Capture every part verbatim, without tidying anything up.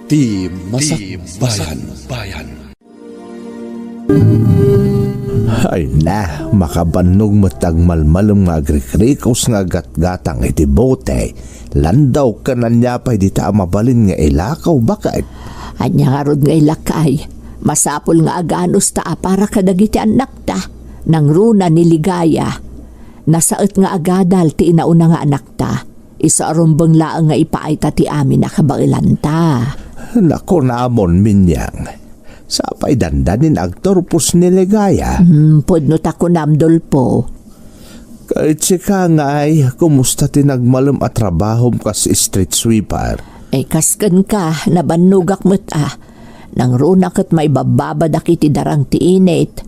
Ti Masakbayan. Ay na, makabannog met ti agmalmalem nga agrikrikus nga gatgatang iti bote. Landaw ken ania pay dita a mabalin nga ilakaw, baket? Ania ngarud nga ilakay? Masapul nga aganusta a para kadagiti annakta. Nangruna ni Ligaya. Nasaet nga agadal ti inauna nga anakta. Isu a rumbeng laeng nga ipaayta ti amin a kabaelanta. Nakunamon, Minyang. Sapay dandanin agturpos ni Ligaya. Hmm, pudno ta kunam, Dolfo. Ket sika ngay, kumusta ti nagmalem a trabahom kas street sweeper? Ay, kas kenka, nabannogak met a. Nangruna ket maibabbabadak iti darang ti init.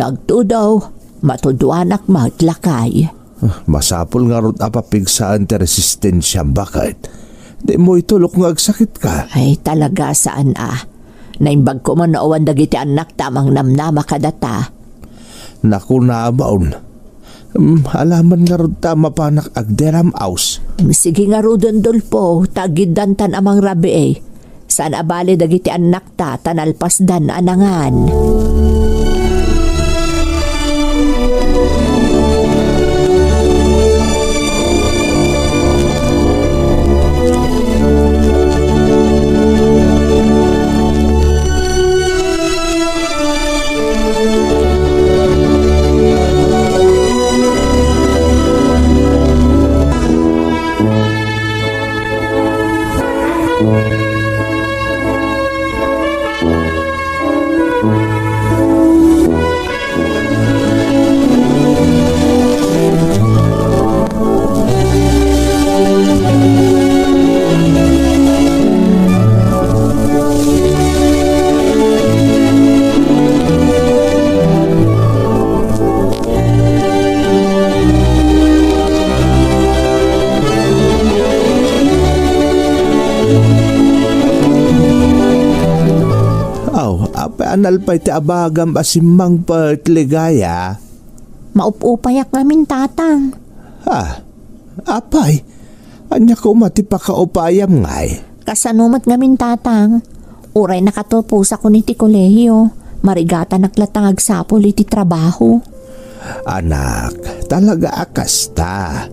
No agtudo, matuduanak met lakay. Ah, masapul ngarud a papigsaen ti resistensiam, baket? Dimo itulok nga agsakitka. Ay, talaga, saan a. Naimbag koma no awan dagiti annakta a mangnamnama kadata. Nakunamon. Hmm, alaman ngarud ta mapanak agderam aus. Hmm, sige ngaruden, Dolfo, ta aggiddantan a mangrabii. Saan a bale dagiti annakta ta nalpasdan a nangan. Aw, apay a nalpay ti abagam a simmangpet, Ligaya? Maup-upayak ngamin, Tatang. Ha? Apay? Ania koma ti pakaupayam ngay? Kasano met ngamin, Tatang? Uray nakaturposakon iti kolehiyo, marigatanak latta nga agsapul iti trabaho. Anak, talaga a kasta.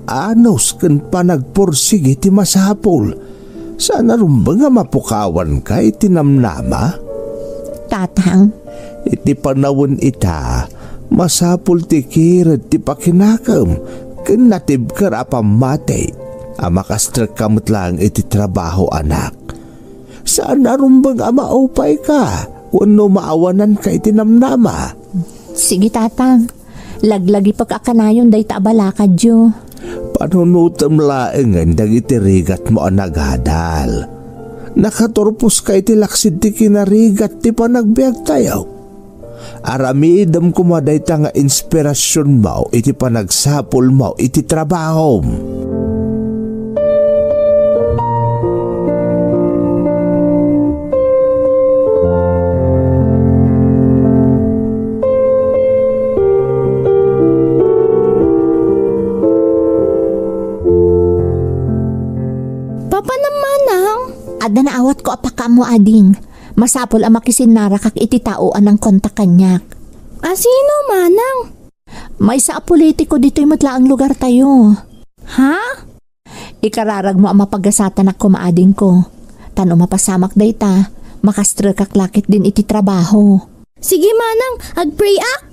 Anus ken panagpursigi ti masapul. Saan a rumbeng a mapukawanka iti namnama? Tatang. Iti panawen ita, masapul ti kired ti pakinakem ken natibker a pammati a makastrekka met laeng iti trabaho, anak. Saan a rumbeng a maupayka wenno maawananka iti namnama. Sige, Tatang. Laglagipek a kanayon dayta a balakadyo. Panunotem laengen dagiti rigatmo a nagadal. Nakaturposka iti laksid ti kinarigat ti panagbiagtayo. Aramidem koma dayta nga inspirasionmo iti panagsapulmo iti trabahom. Papanam, manang? Adda naawatko a pakaammo, ading. Masapul a makisinnarakak iti tao a nangkontak kaniak. A sino, manang? Maysa a politiko ditoy met laeng lugartayo. Ha? Ikararagmo a mapagasatanak koma, adingko. Ta no mapasamak dayta, makastrekak la ketdin iti trabaho. Sige, manang, agprayak.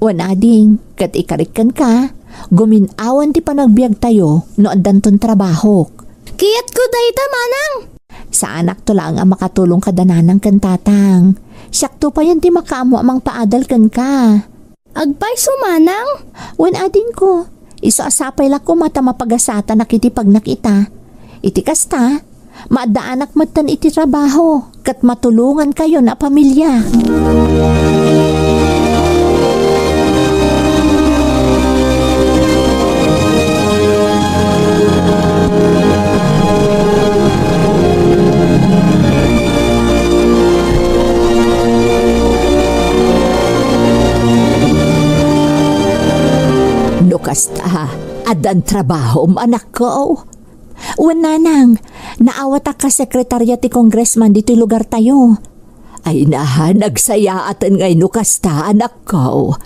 Wen, ading, ket ikarik kenka, gumin-awan ti panagbiagtayo no addanton trabahok. Kayatko dayta, manang. Saanakto laeng a makatulong kada nanang ken tatang. Siakto payen ti makaammo a mangpaadal kenka. Agpayso, manang? Wen, adingko, isu a sapay la koma ta mapagasatanak iti pagnakita. Iti kasta, maaddaanak metten iti trabaho ket matulongankayon a pamilia. No kasta, addan trabahom, anakko? Wen, nanang, naawatak kas sekretarya ti congressman ditoy lugartayo. Ay na, nagsayaaten ngay no kasta, anakko.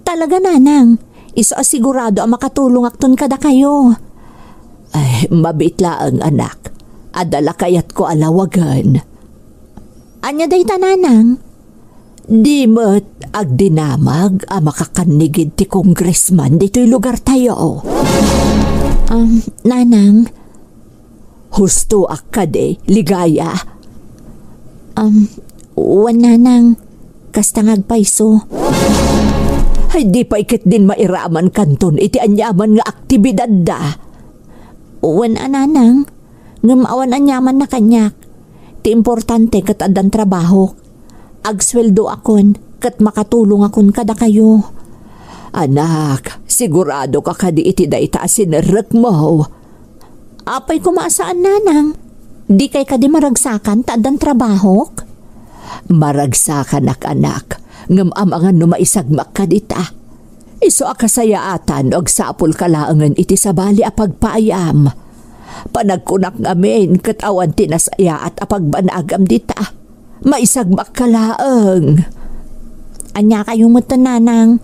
Talaga, nanang. Isu a sigurado a makatulongakton kadakayo. Ay, mabiit laeng, anak. Adda la kayatko a lawagen. Ania dayta, nanang? Di met agdinamag a makakannigid ti congressman ditoy lugartayo. Um, nanang. Hustoak kadi, Ligaya? Um, wen, nanang. Kasta nga agpayso. Ay, di pay ketdin mairaman kanton iti aniaman nga aktibidadda. Wen a, nanang. Ngem awan aniamanna kaniak. Ti importante ket addan trabahok. Agsueldoakon ket makatulongakon kadakayo. Anak, siguradoka kadi iti dayta a sinerrekmo? Apay koma a saan, nanang? Dikay kadi maragsakan ta addan trabahok? Maragsakanak, anak, ngem amangan no maisagmak kadita. Isu a kasayaatan no agsapulka laengen iti sabali a pagpaayam. Panagkunak ngamin ket awan ti nasayaat a pagbanagam dita. Maisagmakka laeng. Ania kayo metten, nanang?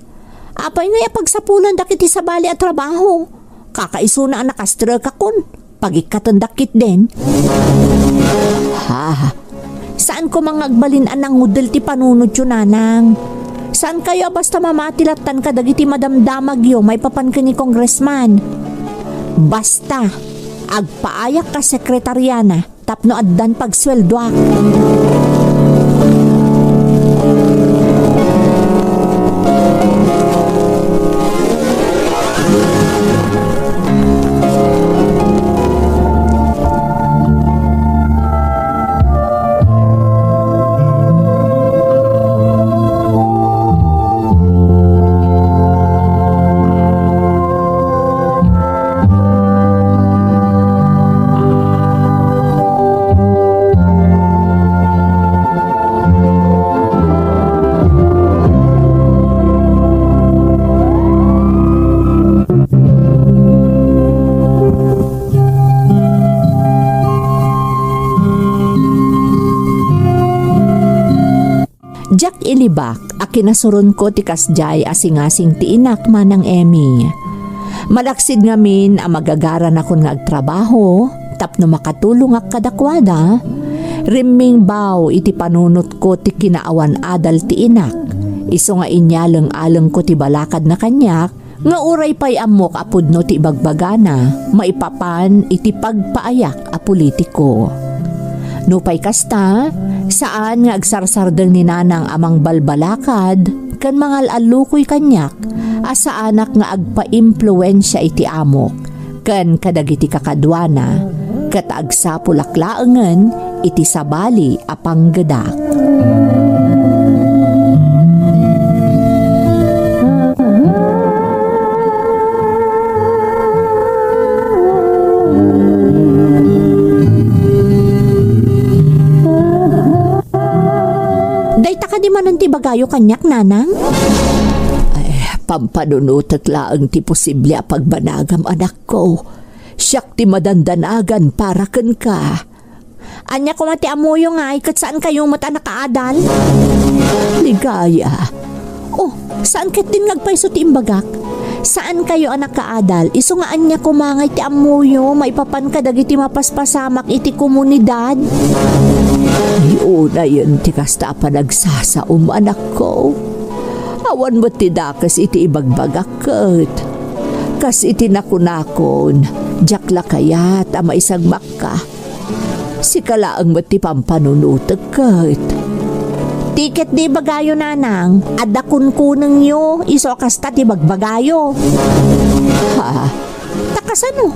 Apay ngay a pagsapulendak iti sabali a trabaho? Kakaisuna a nakastrekakon. Pagikkatendak ketdin. Ha? Saan koma nga agbalin a nangudel ti panunotyo, nanang. Saan kayo a basta mamati lattan kadagiti madamdamagyo maipapan ken ni congressman. Basta, agpaayak kas sekretariana tapno addan pagsueldoak. Diak ilibak a kinasuronko ti kasdiay a singasing ti inak, Manang Emmy. Malaksid ngamin a magagaranakon nga agtrabaho tapno makatulongak kadakuada, rimmingbaw iti panunotko ti kinaawan-adal ti inak. Isu nga inyaleng-alengko ti balakadna kaniak, nga uray pay ammok a pudno ti ibagbagana maipapan iti pagpaayak a politiko. Nupay kasta, saan nga agsarsardeng ni Nanang a mangbalbalakad ken mangal-allukoy kaniak a saanak nga agpaimpluensia iti amok ken kadagiti kakaduana, ket agsapulak laengen iti sabali a panggedak. Dayta kadi manen ti ibagayo kaniak, Nanang? Ay, pampanunotek laeng ti posible a pagbanagam, anakko. Siak ti madandanagan para kenka. Ania koma ti ammoyo ngay ket saan kayo met a nakaadal? Ligaya. Oh, saan ketdin nga agpayso ti imbagak? Saan kayo a nakaadal? Isu nga ania koma ngay ti ammoyo maipapan kadagiti mapaspasamak iti komunidad? Ay, unayen ti kasta a panagsasaom, anakko. Awan met ti dakes iti ibagbagak ket kas iti nakunakon, diak la kayat a maisagmakka. Sika laeng met ti pampanunotek ket. Ti ketdi ibagayo, Nanang, adda kunkunengyo, isu a kasta ti bagbagayo. Ha? Ta kasano?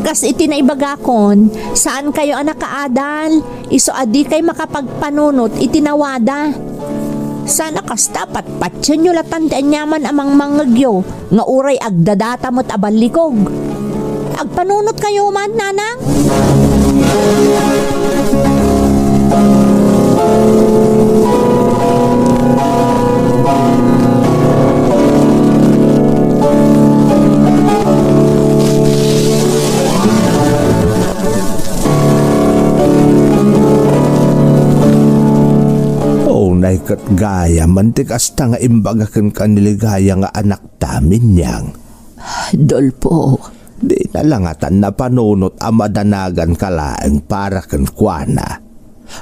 Kas iti naibagakon, saan kayo a nakaadal, isu a dikay makapagpanunot iti nawada. Saan a kasta, patpatienyo latan ti aniaman a mangmangngegyo. Nga uray agdadata met a ballikog. Agpanunotkayo man, Nanang? Ket gayamen ti kasta nga imbaga kenka ni Ligaya nga anakta, Minyang. Dolfo. Dina la ngatan napanunot a madanaganka laeng para kenkuana.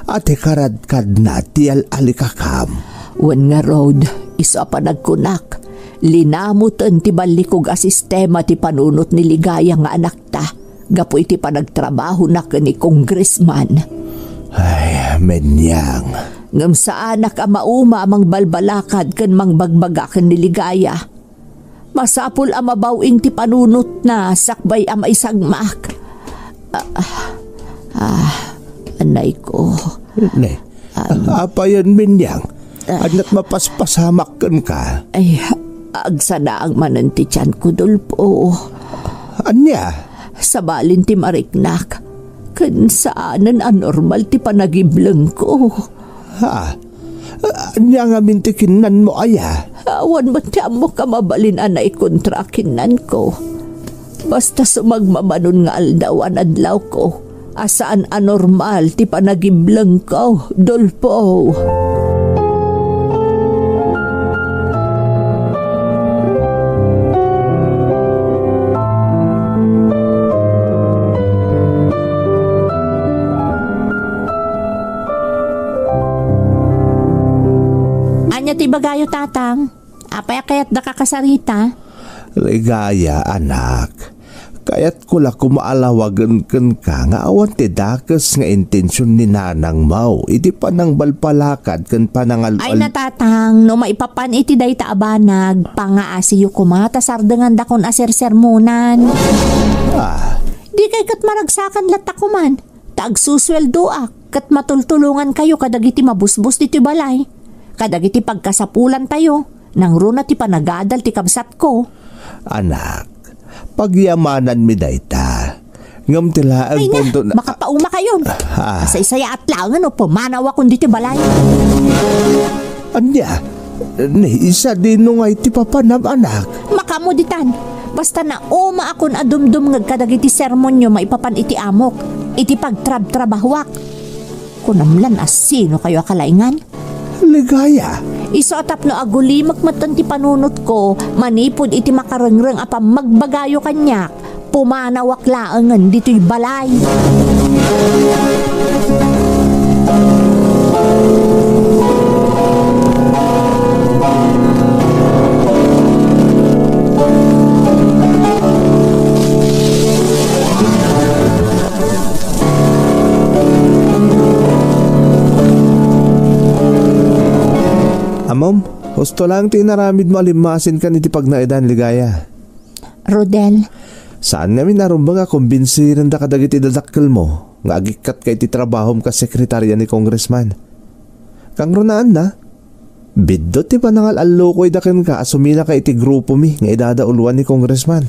A ti karadkadna ti al-alikakam. Wen ngarud, isu a panagkunak, linamoten ti ballikog a sistema ti panunot ni Ligaya nga anakta gapu iti panagtrabahona ken ni Congressman. Ay, Minyang. Ngem saanak a mauma a mangbalbalakad ken mangbagbaga ken ni Ligaya. Masapul a mabaw-in ti panunotna sakbay a maisagmak. Ah, ah, ah, anay ko. Ne, Ay. Apayen, Minyang? Ah. Ania't mapaspasamak kenka? Ay, agsanaang manen ti tianko, Dolfo. Ania? Sabalin ti mariknak, ken saanen a normal ti panagiblengko. Ha? Ania ngamin ti kinnanmo aya? Awan met ti ammok a mabalin a naikontra a kinnanko. Basta sumagmamano nga aldaw a nadlawko, a saan a normal ti panagiblengko, Dolfo. Ania ti ibagayo, Tatang? Apay a kayatdaka kasarita? Ligaya, anak. Kayatko la koma a lawagen kenka nga awan ti dakes nga intension ni nanangmo iti panangbalbalakad ken panangal-, Ay, na, Tatang, no maipapan iti dayta a banag, pangaasiyo koma ta sardengandakon a sersermonan. Ah. Dikay ket maragsakan latta koman. Ta agsusueldoak ket matultulongankayo kadagiti mabusbos ditoy balay. Kadagiti pagkasapulantayo, nangruna ti panagadal ti kabsatko. Anak, pagyamananmi dayta. Ngem ti laeng Ay na, punto na makapauma kayon. Ah. Kasaysayaat laengen no pumanawakon ditoy balay. Ania? Ni, sadino ngay ti papanam, anak? Makaammo ditan. Basta naumaakon a dumdumngeg kadagiti sermonyo maipapan iti amok, iti pagtrabtrabahoak. Kunam lan a sinokayo a kalaingan? Ligaya. Isu a tapno agulimek metten ti panunotko manipud iti makarengreng a pammagbagayo kaniak. Pumanawak laengen ditoy balay. Ammom, husto laeng ti inaramidmo a limmasinkan iti pagnaedan, Ligaya. Rodel. Saan ngamin a rumbeng a kombinsirenda kadagiti dadakkelmo nga agikkatka iti trabahom kas sekretaria ni Congressman. Kangrunaanna, biddut ti panangal-allukoyda kenka a suminaka iti grupomi nga idadauloan ni Congressman.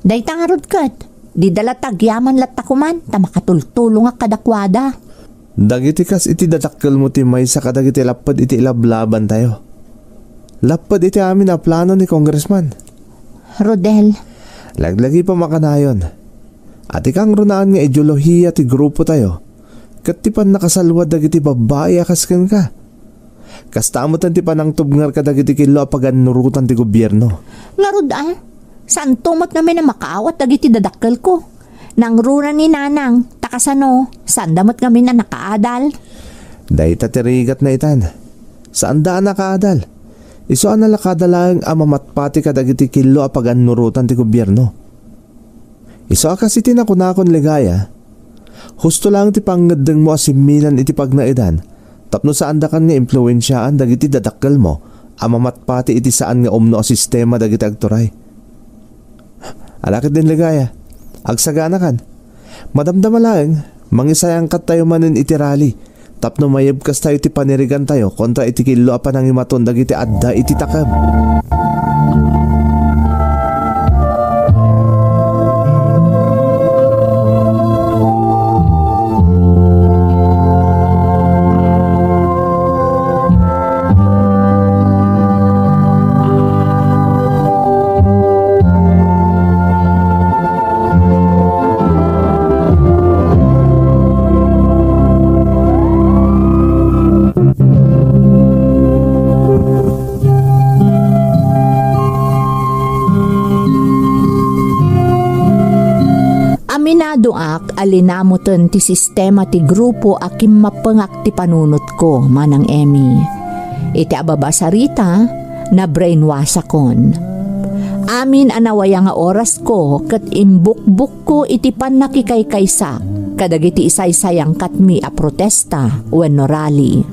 Dayta ngarud ket, dida la tagyaman latta koman ta makatultulongak kadakuada. Dagiti kas iti dadakkelmo ti maysa kadagiti lapped iti ilablabantayo. Lapped iti amin a plano ni Congressman. Rodel. Laglagipem a kanayon. Ati kangrunaan nga ideolohiya ti grupotayo, ket ti pannakasalwad dagiti babbai a kas kenka. Kasta metten ti panangtubngar kadagiti killo a pagannurotan ti gobierno. Ngarud a, saanto met ngamin a makaawat dagiti dadakkelko. Nangruna ni Nanang, ta kasano, saanda met ngamin a nakaadal. Dayta ti rigatna itan. Saanda a nakaadal. Isu a nalakada laeng a mamatpati kadagiti killo a pagannurotan ti gobierno. Isu a kas iti nakunakon, Ligaya, husto laeng ti pangngeddengmo a simmilan iti pagnaedan tapno saandakan nga impluensiaan dagiti dadakkelmo a mamatpati iti saan nga umno a sistema dagiti agturay. Ala ketdin, Ligaya, agsaganakan. Madamdama laeng, mangisayangkattayo manen iti rally tapno mayebkastayo ti panirigantayo kontra iti killo a panangimaton dagiti adda iti takem. Naduak a linamoten ti sistema ti grupo a kimmappengak ti panunotko, Manang Emmy. Iti ababa a sarita, na-brainwashakon. Amin a nawaya nga orasko ket imbukbukko iti pannakikaykaysak kadagiti isaysayangkatmi a protesta wenno rally.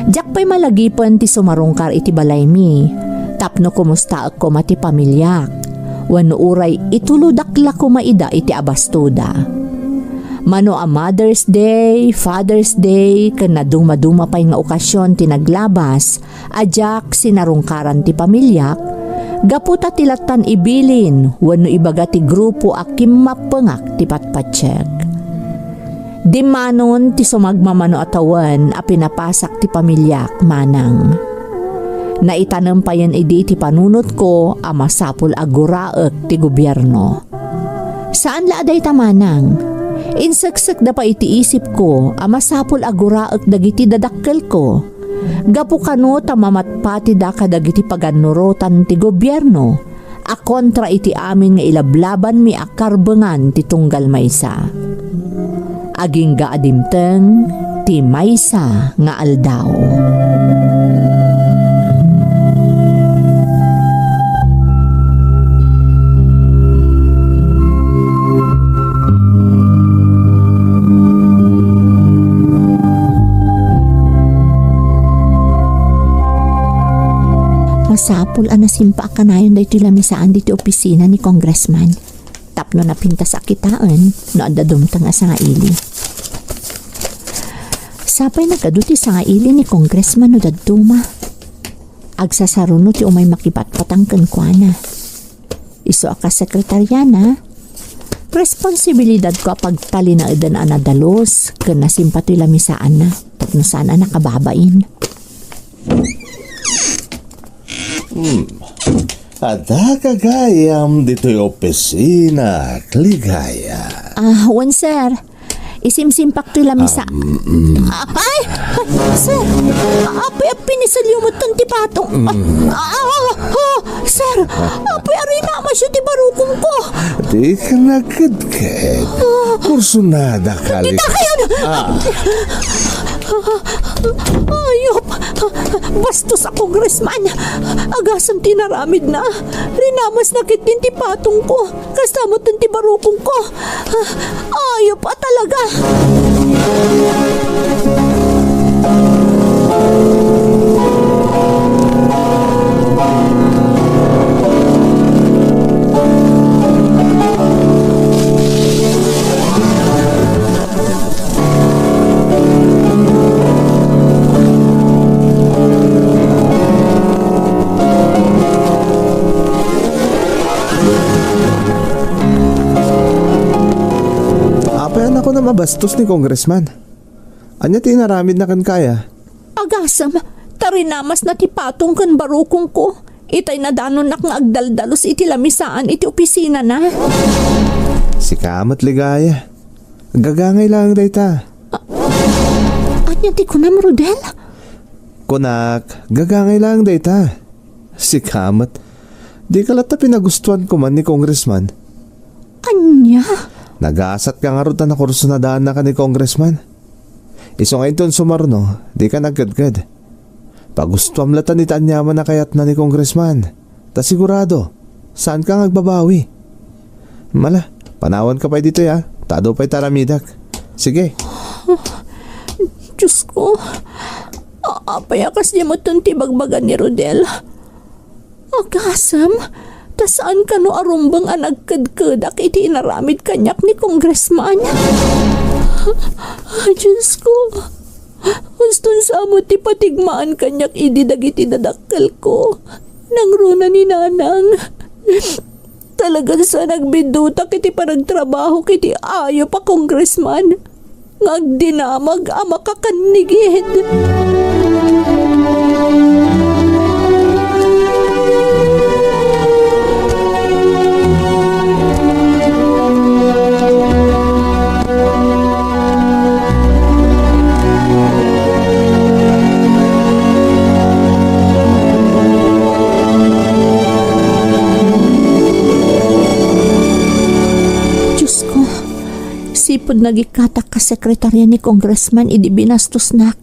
Diak pay malagipen ti sumarungkar iti balaymi tapno kumustaek koma ti pamiliak wenno uray itulodak la koma ida iti abastoda. Mano a Mother's Day, Father's Day, ken nadumaduma pay nga okasion ti naglabas a diak sinarungkaran ti pamiliak, gapu ta ti lattan ibilin wenno ibaga ti grupo a kimmappengak ti patpatiek. Dimmanon ti sumagmamano a tawen a pinapasak ti pamiliak, Manang. Naitanem payen idi iti panunotko a masapul a guraek ti gobierno. Saan la a dayta, Manang. Inseksekda pay iti isipko a masapul a guraek dagiti dadakkelko. Gapu kano ta mamatpatida kadagiti pagannurotan ti gobierno a kontra iti amin nga ilablabanmi a karbengan ti tunggal maysa. Agingga a dimteng ti maysa nga aldaw. Masapul a nasimpa a kanayon daytoy lamisaan ditoy opisina ni Congressman tapno napintas a kitaen no adda dumteng a sangaili. Sapay nagadu ti sangaili ni Congressman no dadduma. Agsasaruno ti umay makipatpatang kenkuana. Isu a kas sekretariana, responsibilidadko a pagtalinaeden a nadalus ken nasimpa toy lamisaanna tapno saan a nakababain. Hmm. Adda gagayam ditoy opisina, Ligaya? Ah, wen, sir. Isimsimpak toy lamisa. Ah, mm, mm. Ah, ay! Sir! Apay a pinisilyo met ti patong? Mm. Ah, ah, ah, sir! Apay a rinamasyo ti barukongko? Dika nagkedked. Ah. Kursunada ka, Dita Ligaya. Kayon! Ah. Ayop! Bastos a congressman! Agasem ti inaramidna. Rinamasna ketdin ti patongko. Kasta met ti barukongko. Ayop a talaga! Apay a kunam a bastos ni Congressman? Ania ti inaramidna kenka aya? Agasem, ta rinamasna ti patong ken barukongko. Itay nadanonnak nga agdaldalus iti lamisaan iti opisinana. Sika met, Ligaya. Gagangay laeng dayta. A-, ania ti kunam, Rodel? Kunak, gagangay laeng dayta. Sika met. Dika latta pinagustuan koma ni Congressman. Ania? Nagasatka ngarud ta nakursunadaannaka ni Congressman. Isu nga inton sumarno, dika nagkedked. Pagustuam latta iti aniaman a kayatna ni Congressman. Ta sigurado, saanka nga agbabawi. Mala, panawanka pay ditoy, a. Ta adu pay ti aramidak. Sige. Diosko, a-, apay a kasdi met ti ibagbaga ni Rodel? Agasem, ta saan kano a rumbeng a nagkedkedak iti inaramid kaniak ni Congressman. Diosko, uston sa met ti patigmaan kaniak idi dagiti dadakkelko. Nangruna ni Nanang. Talagan saan a nagbiddutak iti panagtrabahok iti ayup a congressman nga agdinamag a makakannigid. Diosko, Nagikkatak kas sekretarya ni Congressman idi binastosnak.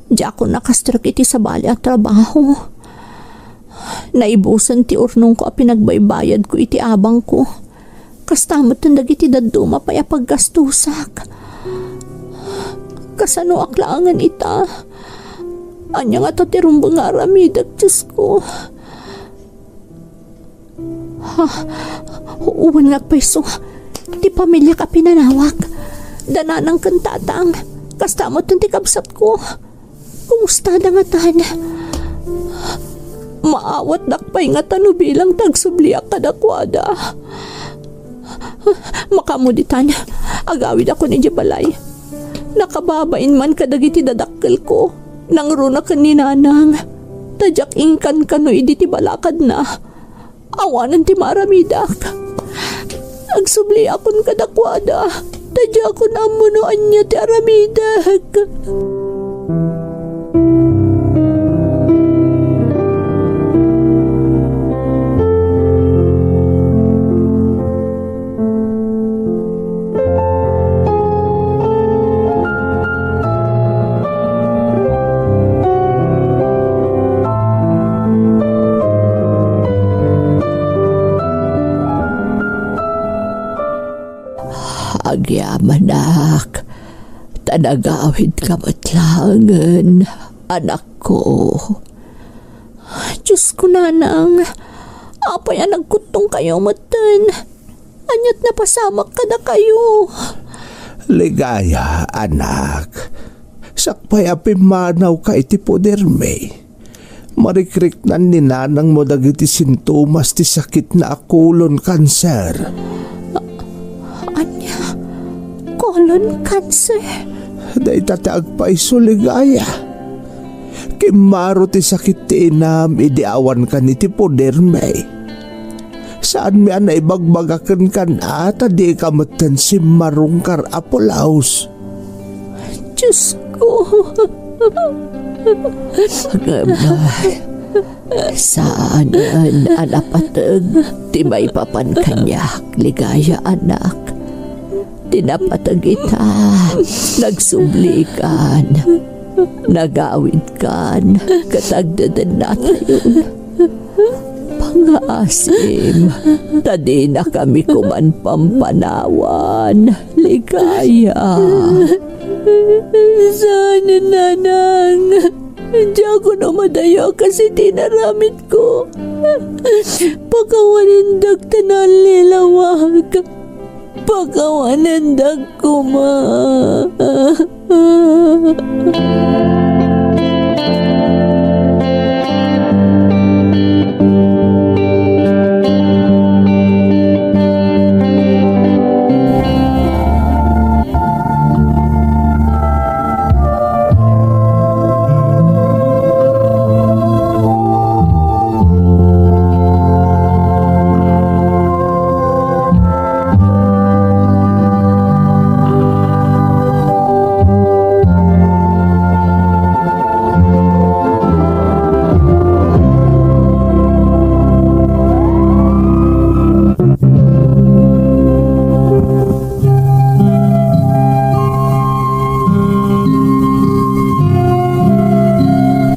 Diakon nakastrek iti sabali a trabaho. Naibusen ti urnongko a pinagbaybayadko iti abangko. Kasta metten dagiti dadduma pay a paggastosak. Kasanoak laengen ita? Ania ngata ti rumbeng nga aramidek, Diosko? Ha? Wen nga agpayso, ti pamiliak a pinanawak. Da nanang ken tatang, kasta metten ti kabsatko. Kumustada ngatan? Maawatdak pay ngata no bilang ta agsubliak kadakuada. Makaammo ditan, agawidakon idiay balay. Nakababain man kadagiti dadakkelko, nangruna ken ni nanang. Ta diak inkankano idi ti balakadna. Awanen ti maaramidak. Agsubliakon kadakuada, ta diakon ammo no ania ti aramidek. Agyamanak, ta nagawidka met laengen, anakko. Diosko, nanang, apay a nagkuttongkayo metten? Ania't napasamak kadakayo? Ligaya, anak. Sakbay a pimmanawka iti podermi, marikriknan ni nanangmo dagiti sintomas ti sakitna a colon cancer. Ania? Colon cancer? Dayta ti agpayso, Ligaya. Kimmaro ti sakit ti inam idi awankan iti podermi. Saanmi a naibagbaga kenka, ta dika metten simmarungkar a pulaos. Diosko. Ngem, saanen a napateg ti maipapan kaniak, Ligaya, anak. Ti napateg ita, nagsublikan, nagawidkan, ket agdedennatayon. Pangaasim, ta dinakami koman pampanawan, Ligaya. Saanen, nanang. Diakon umadayo a kas iti inaramidko. Pakawanendak ta nallilawag. Pakawanendak koma.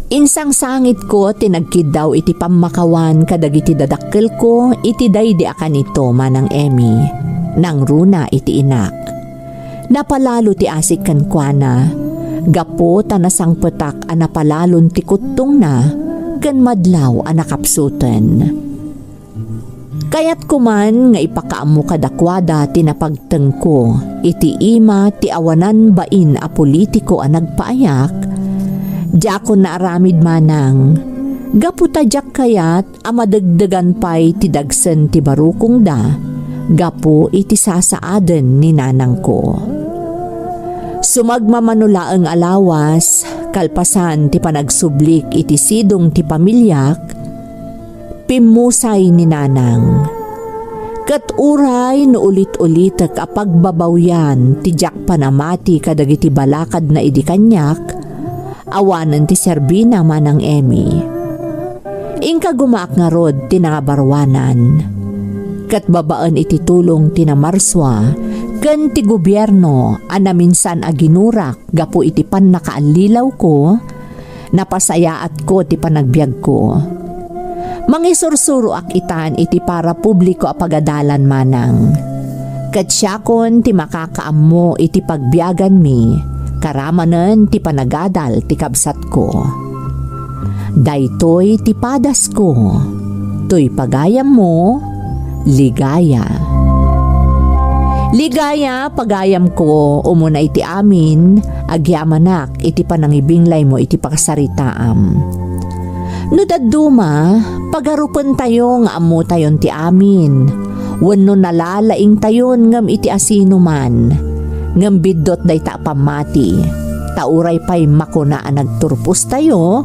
Insangsangitko ti nagkiddaw iti pammakawan kadagiti dadakkelko iti daydi a kanito, Manang Emmy, nangruna iti inak. Napalalo ti asik kenkuana, gapu ta nasangpetak a napalalon ti kuttongna ken madlaw a nakapsuten. Kayatko man nga ipakaammo kadakuada ti napagtengko iti ima ti awanan bain a politiko a nagpaayak. Diakon naaramid, manang, gapu ta diak kayat a madegdegan pay ti dagsen ti barukongda gapu iti sasaaden ni nanangko. Sumagmamano laeng a lawas, kalpasan ti panagsublik iti sidong ti pamiliak, pimmusay ni nanang. Ket uray no ulit-ulitek a pagbabawian ti diak panamati kadagiti balakadna idi kaniak, awanen ti serbina, Manang Emmy. Inkagumaak ngarud ti nangabaruanan. Ket babaen iti tulong ti namarsua, ken ti gobierno a naminsan a ginurak gapu iti pannakaallilawko, napasayaatko ti panagbiagko. Mangisursuroak itan iti parapubliko a pagadalan manang. Ket siakon ti makakaammo iti pagbiaganmi, karamanen ti panagadal ti kabsatko. Daytoy ti padasko. Toy pagayammo, Ligaya. Ligaya, pagayamko, umuna iti amin, agyamanak iti panangibinglaymo iti pakasaritaam. No dadduma, pagarupentayo nga ammotayon ti amin, wenno nalalaingtayon ngem iti asinoman, ngem biddut dayta a pammati, ta uray pay makuna a nagturpostayo,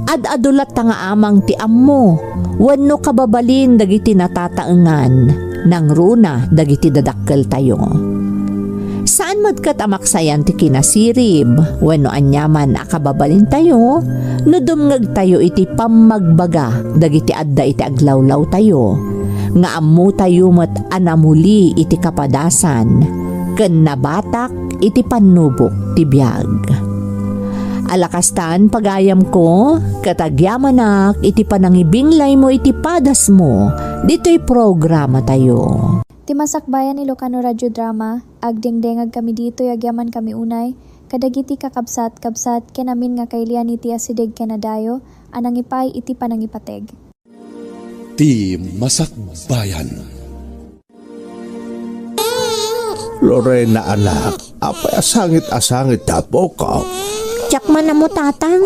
ad-adu latta nga amang ti ammo wenno kababalin dagiti natataengan, nangruna dagiti dadakkeltayo. Saan met ket a maksayan ti kinasirib wenno aniaman a kababalintayo no dumngegtayo iti pammagbaga dagiti adda iti aglawlawtayo, nga ammotayo met a namuli iti kapadasan ken nabatak iti pannubok ti biag. Alakastan, pagayamko, ket agyamanak iti panangibinglaymo iti padasmo ditoy programatayo. Ti Masakbayan Ilocano Radio Drama, agdengdengag kami ditoy agyamankami unay kadagiti kakabsat-kabsat ken amin nga kailian iti asideg ken adayo a nangipaay iti panangipateg. Ti Masakbayan. Lorena, anak, apay a sangit a sangit ti ammok? Diak man ammo, Tatang.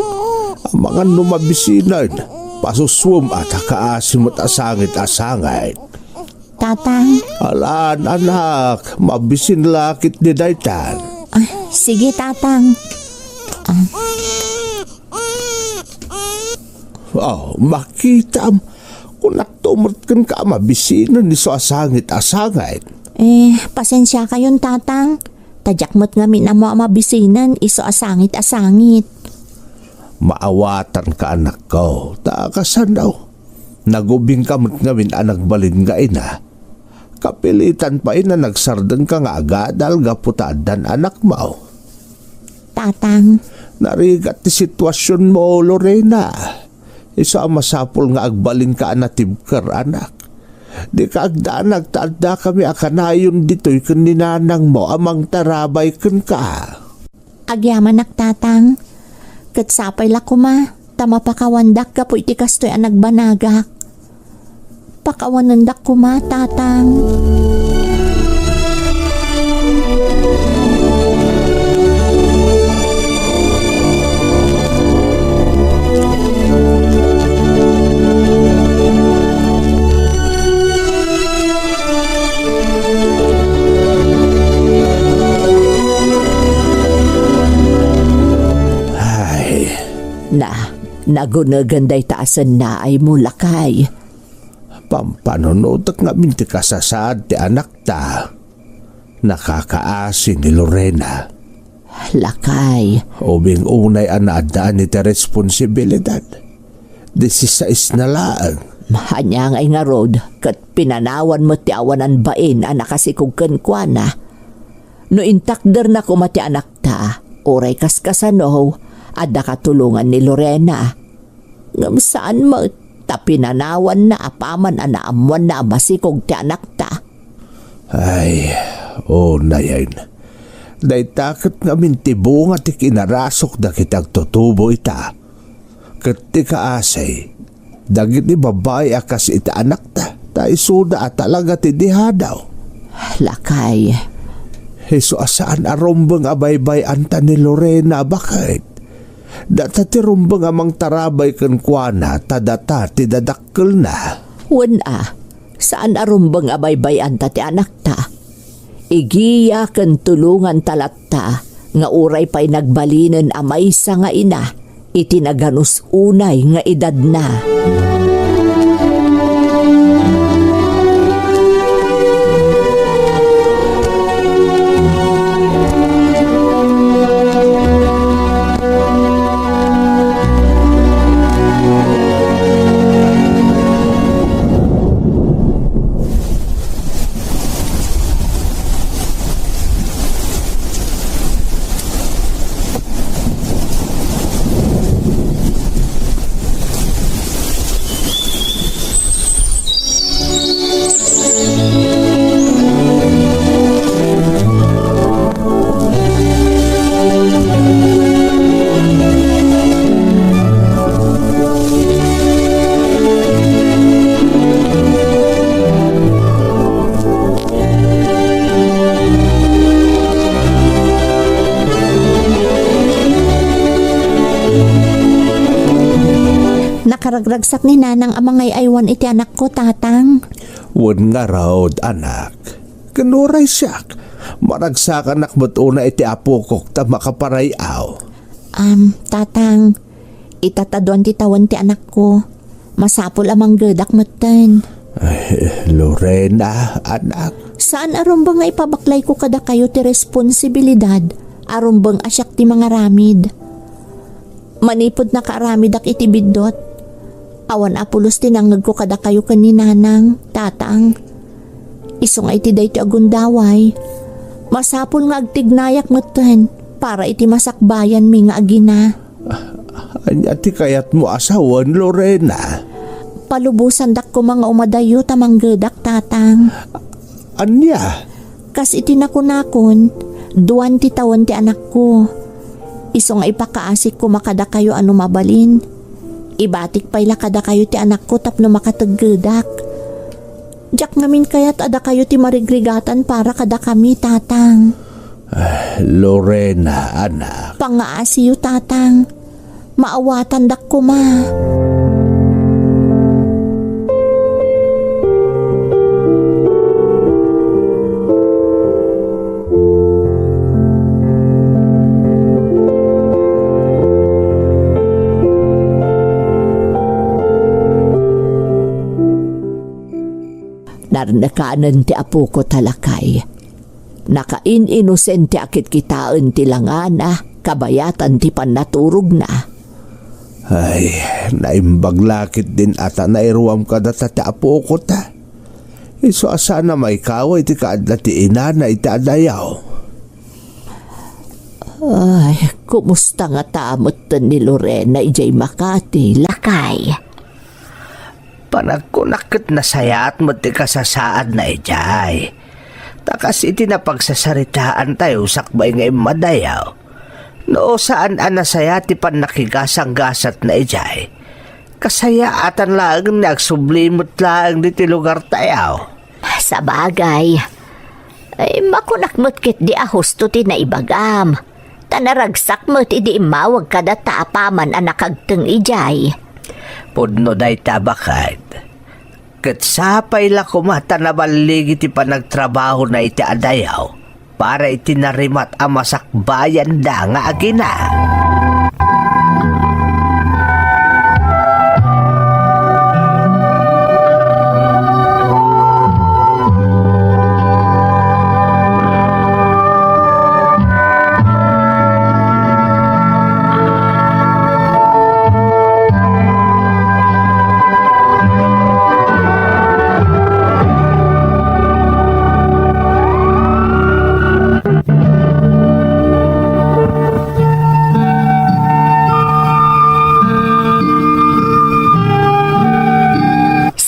Amangan no mabisinen, pasusuem a ta kaasi met a sangit a sangit. Tatang. Alan, anak, mabisin la ketdi daytan. Ah, sige, Tatang. Ah. Oh, makitam. Kunakto met kenka a mabisinen isu a sangit a sangit. Eh, pasensiakayon, Tatang. Ta diak met ngamin ammo a mabisinen isu a sangit a sangit. Maawatanka, anakko, ta kasano? Nagubingka met ngamin a nagbalin nga ina. Kapilitan pay a nagsardengka nga agadal gapu ta addan anakmo. Tatang. Narigat ti situasionmo, Lorena. Isu a masapul nga agbalinka a natibker, anak. Dika agdanag ta addakami a kanayon ditoy ken ni nanangmo a mangtarabay kenka. Agyamanak, Tatang. Ket sapay la koma ta mapakawandak gapu iti kastoy a nagbanagak. Pakawanendak koma, Tatang. Ay. Na, nagunegen dayta a sennaaymo, lakay. Pampanunotek ngamin ti kasasaad ti anakta. Nakakaasi ni Lorena. Lakay. Ubing unay a naaddaan iti responsibilidad. Disisais na laeng. Ania ngay ngarud, ket pinanawan met ti awanan bain a nakasikog kenkuana. No intakderna koma ti anakta, uray kaskasano, adda katulongan ni Lorena. Ngem saan met, ta pinanawanna apaman a naammoanna a masikog ti anakta. Ay, unayen. Dayta ket ngamin ti bunga ti kinarasok dagiti agtutubo ita. Ket ti kaasi, dagiti babbai a kas iti anakta, ta isuda a talaga ti dihadaw. Lakay. Isu a saan a rumbeng a baybay-anta ni Lorena, baket? Data ti rumbeng a mangtarabay kenkuana, ta data ti dadakkelna. Wen a, saan a rumbeng a baybay-anta ti anakta. Igiya ken tulonganta latta nga uray pay nagbalinen a maysa nga ina iti naganus unay nga edadna. Nakaragragsak ni Nanang a mangay-aywan iti anakko, Tatang. Wen ngarud, anak. Ken uray siak, maragsakanak met unay iti apokok ta makaparay-aw. Am, Tatang, ita ta duan ti tawen ti anakko. Masapul a manggedak metten. Ay, Lorena, anak. Saan a rumbeng nga ipabaklayko kadakayo ti responsibilidad a rumbeng a siak ti mangaramid. Manipud nakaaramidak iti biddut, awan a pulos ti nangngegko kadakayo ken ni Nanang, Tatang. Isu nga iti daytoy a gundaway, masapul nga agtignayak metten para iti masakbayanmi nga agina. Ania ti kayatmo a sawen, Lorena? Palubosandak koma nga umadayo ta manggedak, Tatang. Ania? Kas iti nakunakon, duan ti tawen ti anakko. Isu nga ipakaasik koma kadakayo a no mabalin, ibatik pay la kadakayo ti anakko tapno makateggedak. Diak ngamin kayat a dakayo ti marigrigatan para kadakami, Tatang. Ah, Lorena, anak. Pangngaasiyo, Tatang. Maawatandak koma. Narnekanen ti apoko ta lakay. Nakain-inosente a kitkitaen ti langana kabayatan ti pannaturogna. Ay, naimbag la ketdin a ta nairuam kadata ti apokota. Isu a saan a maikaw iti kaadda ti inana iti adayaw. Ay, kumusta ngata metten ni Lorena idiay Makati, lakay? Panagkunak ket nasayaat met ti kasasaadna idiay. Ta kas iti napagsasaritaantayo sakbay nga immadayaw, no saan a nasayaat ti pannakigasanggasatna idiay, kasayaatan laeng ni agsubli met laeng ditoy lugartayo. Sabagay, ay, makunak met ketdi a husto ti naibagam. Ta naragsak met idi immawag kadata a paman a nakagteng idiay. Pudno dayta, baket. Ket sapay la koma ta naballigi ti panagtrabahona iti adayaw para iti narimat a masakbayanda nga agina.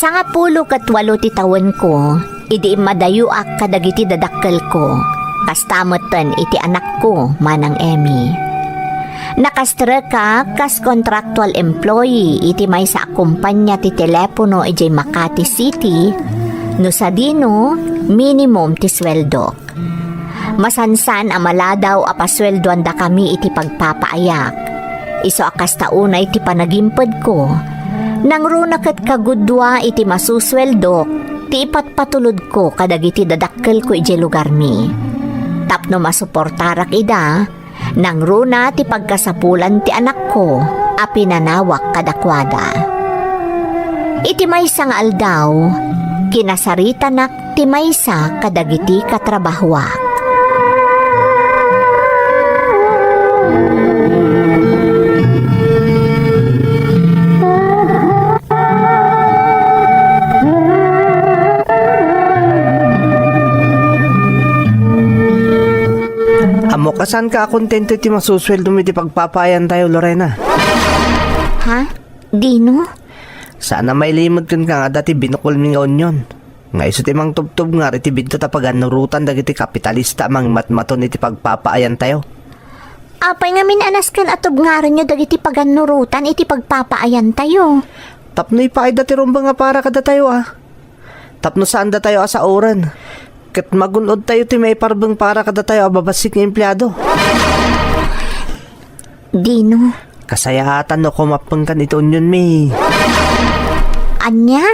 Sangapulo ket walo ti tawenko idi immadayoak kadagiti dadakkelko, kasta metten iti anakko, Manang Emmy. Nakastrekak kas contractual employee iti maysa a kompania ti telepono idiay Makati City, no sadino, minimum ti sueldok. Masansan a maladaw a pasueldoandakami iti pagpapaayak. Isu a kasta unay ti panagimpedko. Nangruna ket kagudua iti masusueldok ti ipatpatulodko kadagiti dadakkelko idiay lugarmi. Tapno masuportarak ida, nangruna ti pagkasapulan ti anakko a pinanawak kadakuada. Iti maysa nga aldaw, kinasaritanak ti maysa kadagiti katrabahoak. Ammoka saanka a kontento iti masusueldom iti pagpapaayantayo, Lorena. Ha? Dino? Saan a mailimod kenka nga adda ti binukolmi nga union. Nga isu ti mangtubtubngar iti biddut a pagannurotan dagiti kapitalista a mangmatmaton iti pagpapaayantayo. Apay ngamin a nasken a tubngarenyo dagiti pagannurotan iti pagpapaayantayo? Tapno ipaayda ti rumbeng a para kadatayo a. Tapno saandatayo a saoren. Ket magun-odtayo ti maiparbeng para kadatayo a babassit nga empleado. Dino, Asayaatan no kumappengkan iti unionmi. Ania?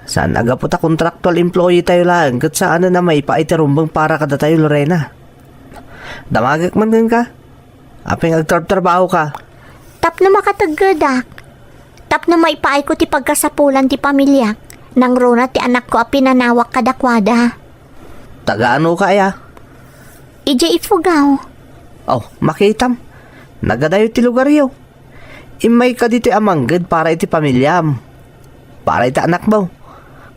Saan a gapu ta contractual employee tayo laeng ket saanen a maipaay ti rumbeng para kadatayo, Lorena. Damagek man kenka. Apay nga agtrabtrabaho ka? Tapno makateggedak. Tapno maipaayko ti pagkasapulan ti pamiliak, nangruna ti anakko a pinanawak kadakuada. Taga ano ka aya? Idiay Ifugao. Oh, makitam. Nagadayo ti lugaryo. Immayka ditoy a mangged para iti pamiliam. Para iti anakmo.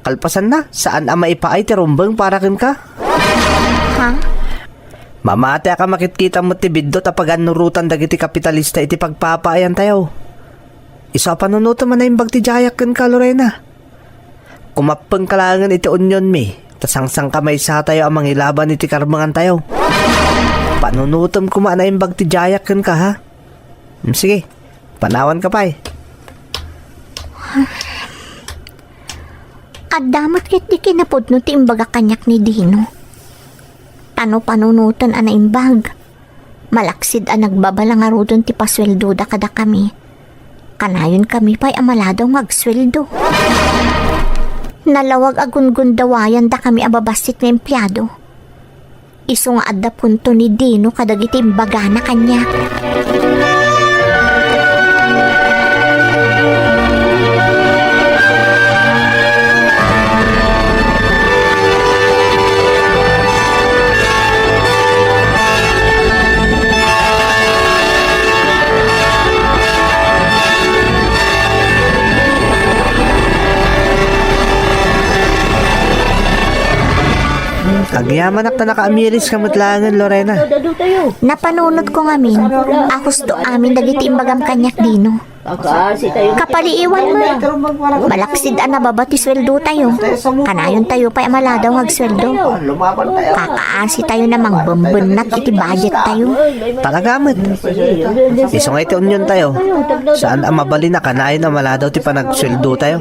Kalpasanna, saan a maipaay ti rumbeng para kenka? Ha? Mamatiak a makitkitam met ti biddut a pagannurotan dagiti kapitalista iti pagpapaayantayo. Isu a panunotem a naimbag ti diayak kenka, Lorena. Kumappengka laengen iti unionmi, ta sangsangkamaysatayo a mangilaban iti karbengantayo. Panunotem koma a naimbag ti diayak kenka, ha? Mm, sige, panawanka pay. Adda met ket ti kinapudno ti imbagak kaniak ni Dino. Ta no panunoten a naimbag, malaksid a nagbabala ngaruden ti pasueldoda kadakami. Kanayonkami pay a maladaw nga agsueldo. Nalawag a gungundawayandakami a babassit nga empleado. Isu nga adda punto ni Dino kadagiti imbagana kaniak. Agyamanak ta nakaamiris ka met laengen, Lorena. Napanunotko ngamin a husto amin dagiti imbagam kaniak, Dino. Kapaliiwan met. Malaksid a nababa ti sueldotayo. Kanayontayo pay a maladaw nga agsueldo. Kakaasitayo a mangbembennat iti budgettayo. Talaga met. Isu nga iti uniontayo, saan a mabalin a kanayon a maladaw ti panagsueldotayo.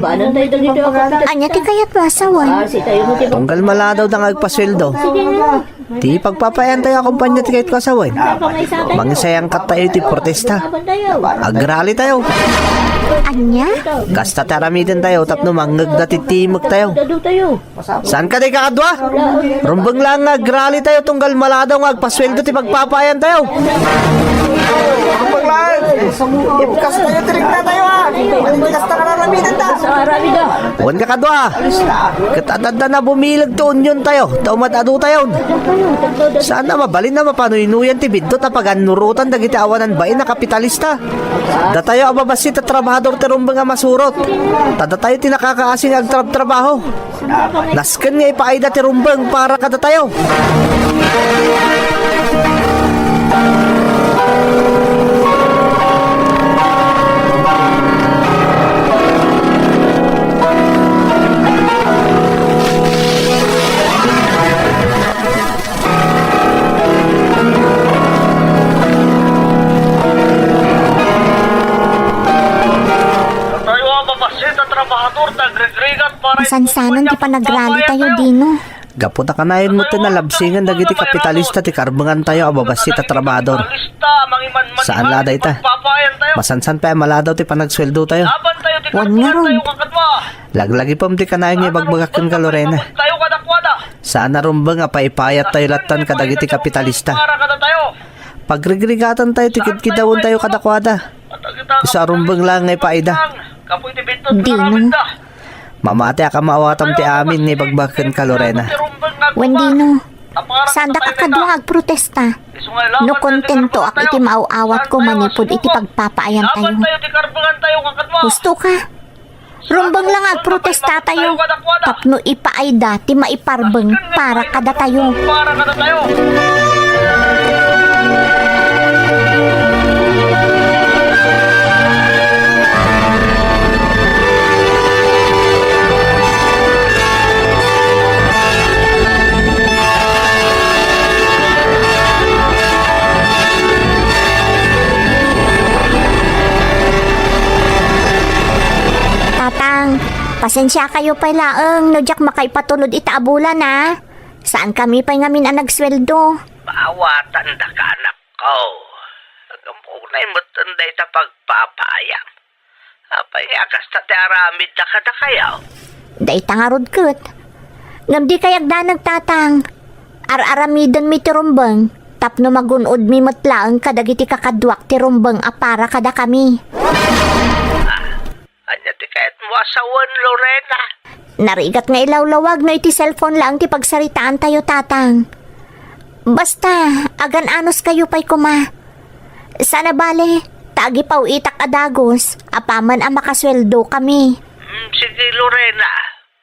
Ania ti kayatmo a sawen? Tunggal maladawda nga agpasueldo. Ti pagpapaayantayo a kompania ti kayatko a sawen. Mangisayangkattayo iti protesta. Agralitayo. Ania? Kasta ti aramidentayo tapno mangngegda ti timektayo. Saan kadi, kakadua? Rumbeng laeng nga agralitayo tunggal maladaw nga agpasueldo ti pagpapaayantayo. Rumbeng laeng. Ipkastayo ti regnatayo, a. Ipkastayo nga aramidenta. Wen, kakadua, ket adda a bumileg ti uniontayo, ta umad-adutayon. Saan a mabalin a mapanuynuyan ti biddut a pagannurotan dagiti awanan bain a kapitalista. Datayo a babassit a trabahador ti rumbeng a masurot. Ta datayo ti nakakaasi nga agtrabtrabaho. Nasken nga ipaayda ti rumbeng para kadatayo. Tayo ang mapasit at trabahador, tagrigrigat para Masansanan ti panagralitayo, Dino. Gapu ta kanayon met ti nalabsingan dagiti kapitalista ti karbengantayo a babassit a trabahador. Saan la dayta. Masansan pay a maladaw ti panagsueldotayo. Wen ngarud. Laglagipem ti kanayon nga ibagbagak kenka, Lorena. Saan a rumbeng a paipayattayo lattan kadagiti kapitalista. Pagrigrigatantayo ti kidkidawentayo kadakuada. Isu a rumbeng laeng nga ipaayda. Dino. Mamatiak a maawatam ti amin nga ibagbagak kenka, Lorena. Wen, Dino, saandak a kadua nga agprotesta no kontentoak iti maaw-awatko manipud iti pagpapaayantayo. Husto ka? Rumbeng la nga agprotestatayo tapno ipaayda ti maiparbeng para kadatayo. Tatang, pasensiakayo pay laeng no diak makaipatulod ita a bulan, a. Saankami pay ngamin a nagsueldo. Paawatandaka, anakko. Unay met dayta pagpapaayam. Apay nga kasta ti aramidda kadakayo? Dayta ngarud ket. Ngem dikay agdanag, Tatang. Ar-aramidenmi ti rumbeng tapno magun-odmi met laeng kadagiti kakaduak ti rumbeng a para kadakami. Ah, ania ti kayatmo a sawen, Lorena? Narigat nga ilawlawag no iti cellphone laeng ti pagsaritaantayo, Tatang. Basta, agan-anuskayo pay koma. Saan a bale, ta agipaw-itak a dagus, apaman a makasueldo kami. Mm, sige, Lorena.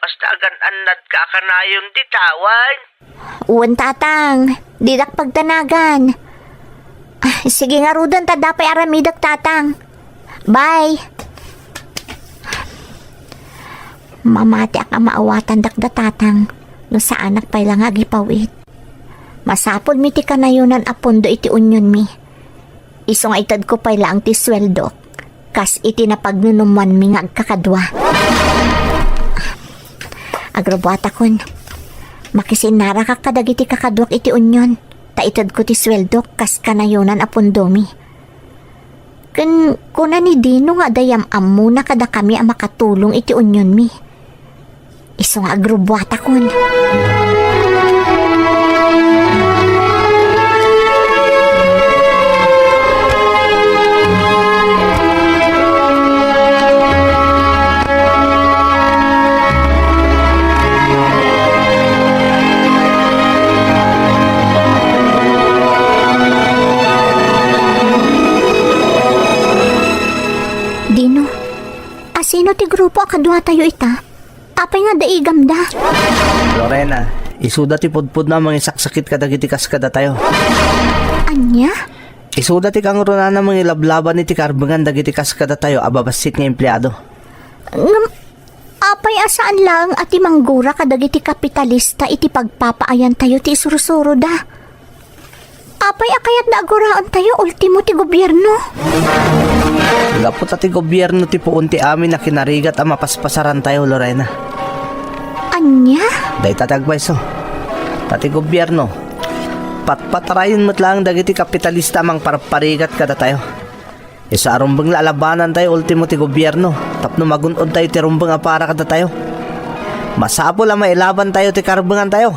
Basta agan-annadka a kanayon dita, wen? Wen, Tatang. Didak pagdanagan. Ah, sige ngaruden ta adda pay aramidek, Tatang. Bye. Mamatiak a maawatandak da Tatang no saanak pay la nga agipaw-it. Masapulmi ti kanayonan a pundo iti unionmi. Isu nga itedko pay laeng ti sueldok kas iti napagnunummoanmi nga agkakadua. Agrubuatakon. Makisinnarakak kadagiti kakaduak iti union, ta itedko ti sueldok kas kanayonan a pundomi. Ken kuna ni Dino nga adda yam-ammona kadakami a makatulong iti unionmi. Isu nga agrubuatakon. Dino, asino ti grupo a kaduatayo ita? Apay nga daigamda? Lorena, isuda ti pudpudno a mangisaksakit kadagiti kas kadatayo. Ania? Isuda ti kangrunana mangilablaban iti karbengan dagiti kas kadatayo a babassit nga empleado. Ngem, apay a saan laeng a ti manggura kadagiti kapitalista iti pagpapaayantayo ti isursuroda? Apay a kayatda a guraentayo ultimo ti gobierno? Gapu ta ti gobierno ti puon ti amin a kinarigat a mapaspasarantayo, Lorena. Ania? Dayta ti agpayso. Ta ti gobierno, patpatarayen met laeng dagiti kapitalista a mangparparigat kadatayo. Isu a rumbeng la a labanantayo ultimo ti gobierno tapno magun-odtayo ti rumbeng a para kadatayo. Masapul a mailabantayo ti karbengantayo.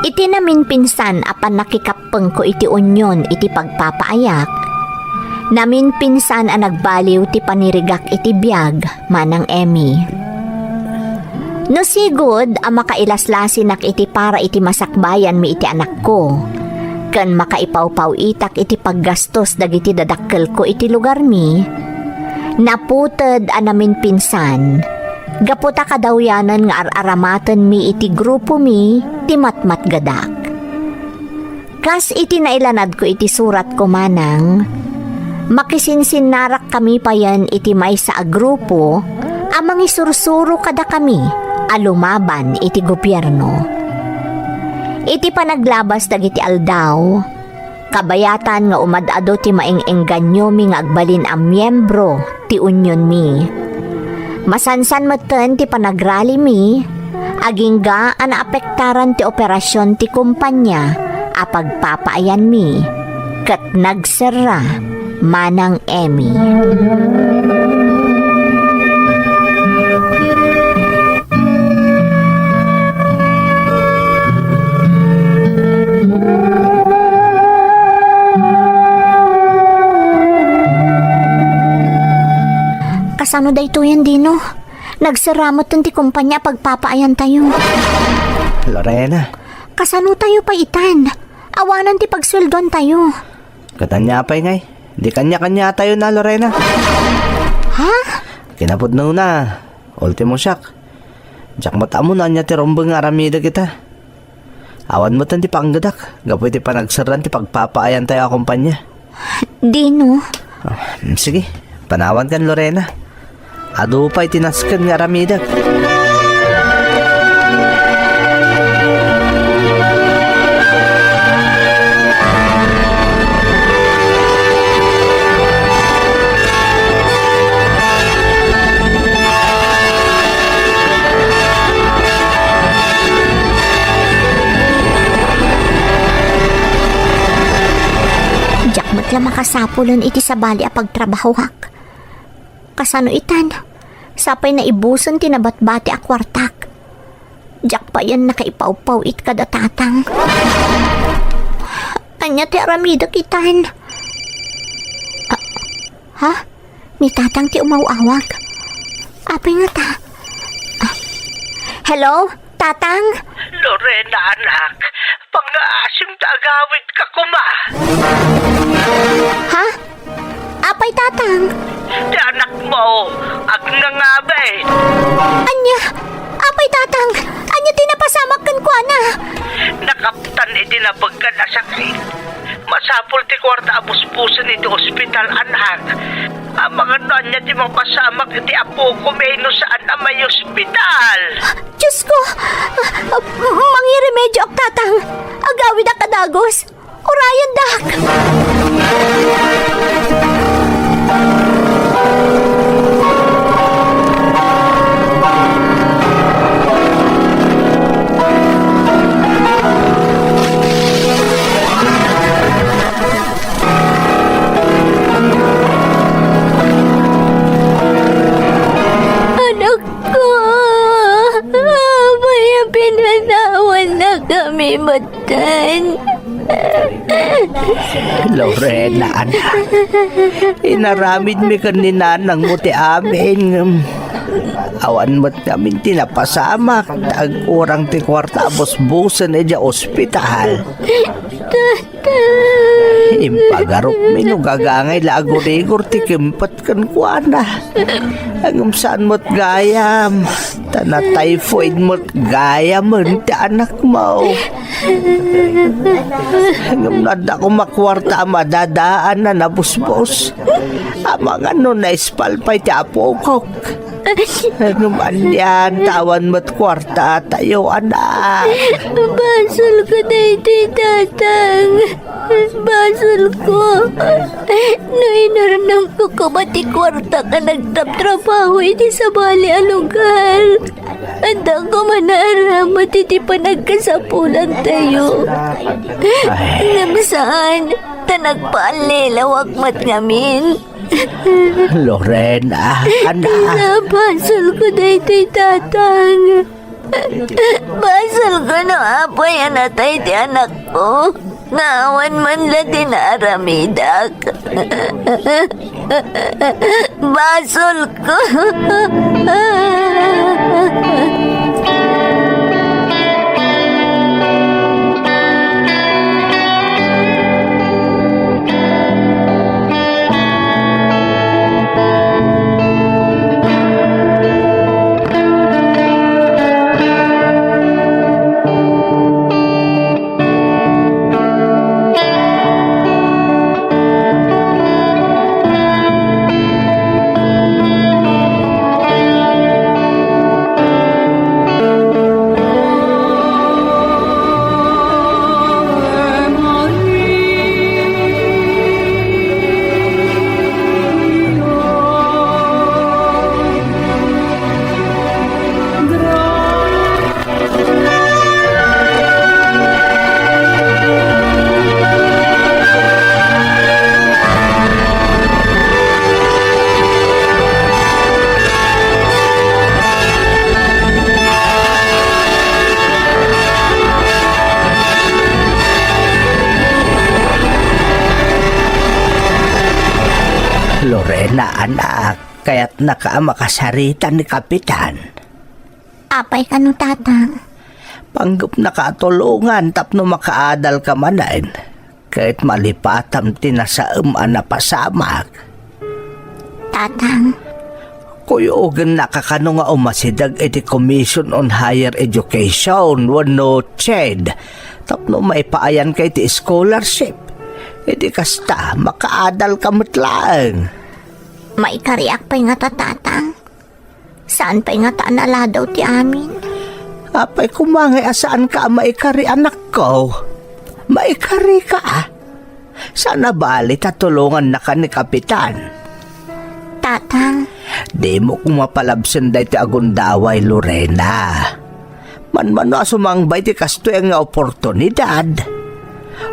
Iti naminpinsan a pannakikappengko iti union iti pagpapaayak, naminpinsan a nagbaliw ti panirigak iti biag, Manang Emmy. No sigud a makailaslasinak iti para iti masakbayanmi iti anakko, ken makaipawpaw-itak iti paggastos dagiti dadakkelko iti lugarmi, naputed a naminpinsan, gapu ta kadawyanen nga ar-aramatenmi iti grupomi ti matmatgedak. Kas iti nailanadko iti suratko, Manang, makisinsinnarak kami payen iti maysa a grupo a mangisursuro kadakami a lumaban iti gobierno. Iti panaglabas dagiti aldaw, kabayatan nga umad-adu ti maeng-engganyomi nga agbalin a miembro ti unionmi. Masansan metten ti panagralimi, agingga a naapektaran ti operasyon ti kompania a pagpapaayanmi, ket nagserra, Manang Emmy. Kasano daytoyen, Dino? Nagserra metten ti kompania a pagpapaayantayo. Lorena. Kasano tayo pay itan? Awanen ti pagsueldoantayo. Ket ania pay ngay? Di kanya-kanya tayo na, Lorena. Ha? Kinapudnona, ultimo siak. Diak met ammo no ania ti rumbeng nga aramidek ita. Awan met ti panggedak, gapu iti panagserraan ti pagpapaayantayo a kompania. Dino. Ah, sige, panawankan, Lorena. Adu pay ti nasken nga aramidek. Diak met la makasapulen iti sabali a pagtrabahoak. Kasano itan? Sapay naibusen ti nabatbati a kuartak. Diak payen nakaipawpaw-it kada tatang. Ania ti aramidek itan? Ah, ha? Ni tatang ti umaw-awag. Apay ngata? Ah. Hello? Tatang? Lorena, anak, pangngaasim ta agawidka koma. Ha? Apay, Tatang? Ti anakmo, agnangaben. Ania? Apay, Tatang? Ania ti napasamak kenkuana? Nakaptan iti nabagkan a sakit. Masapul ti kuarta a busbusen iti ospital, anak. Amangan no ania ti mapasamak iti apoko, no saan a maiospital. Diosko! Ah, ah, mangiremedioak, Tatang. Agawidak a dagus. Urayendak! Anakko, apay a pinanawannakami metten? Lorena, anak, inaramidmi ken ni nanangmo ti amin, ngem awan met ngamin ti napasamak ta agkurang ti kuarta a busbusen idiay ospital. Impagarupmi no gagangay la agurigor ti kempet kenkuana. Ngem saan met gayam, ta na-typhoid met gayamen ti anakmo. Ngem no adda koma kuarta a madadaan a nabusbos, amangan no naispal pay ti apokok. Ngem ania ta awan met kuartatayo, anak? Basolko daytoy, Tatang. Basolko. No inurnongko koma ti kuarta a nagtrabtrabaho iti sabali a lugar, adda koma naaramat iti panagkasapulantayo. Ay. Ngem saan, ta nagpaallilawak met ngamin. Lorena, anak. Basolko daytoy, Tatang. Basolko no apay a natay ti anakko, nga awan man la ti naaramidak. Basolko. Lorena, anak, kayatnaka a makasarita ni Kapitan. Apay kano, Tatang? Panggepnaka a tulongan tapno makaadalka manen, ket malipatam ti nasaem a napasamak. Tatang. Kuyogennaka kano nga umasideg iti Commission on Higher Education wenno ched tapno maipaayanka iti scholarship. Idi kasta, makaadalka met laeng. Maikariak pay ngata, Tatang? Saan pay ngata a naladaw ti amin? Apay koma ngay a saanka a maikari, anakko? Maikarika, a. Saan a bali ta tulongannaka ni Kapitan. Tatang. Dimo koma palabsen daytoy a gundaway, Lorena. Manmano a sumangbay ti kastoy nga oportunidad.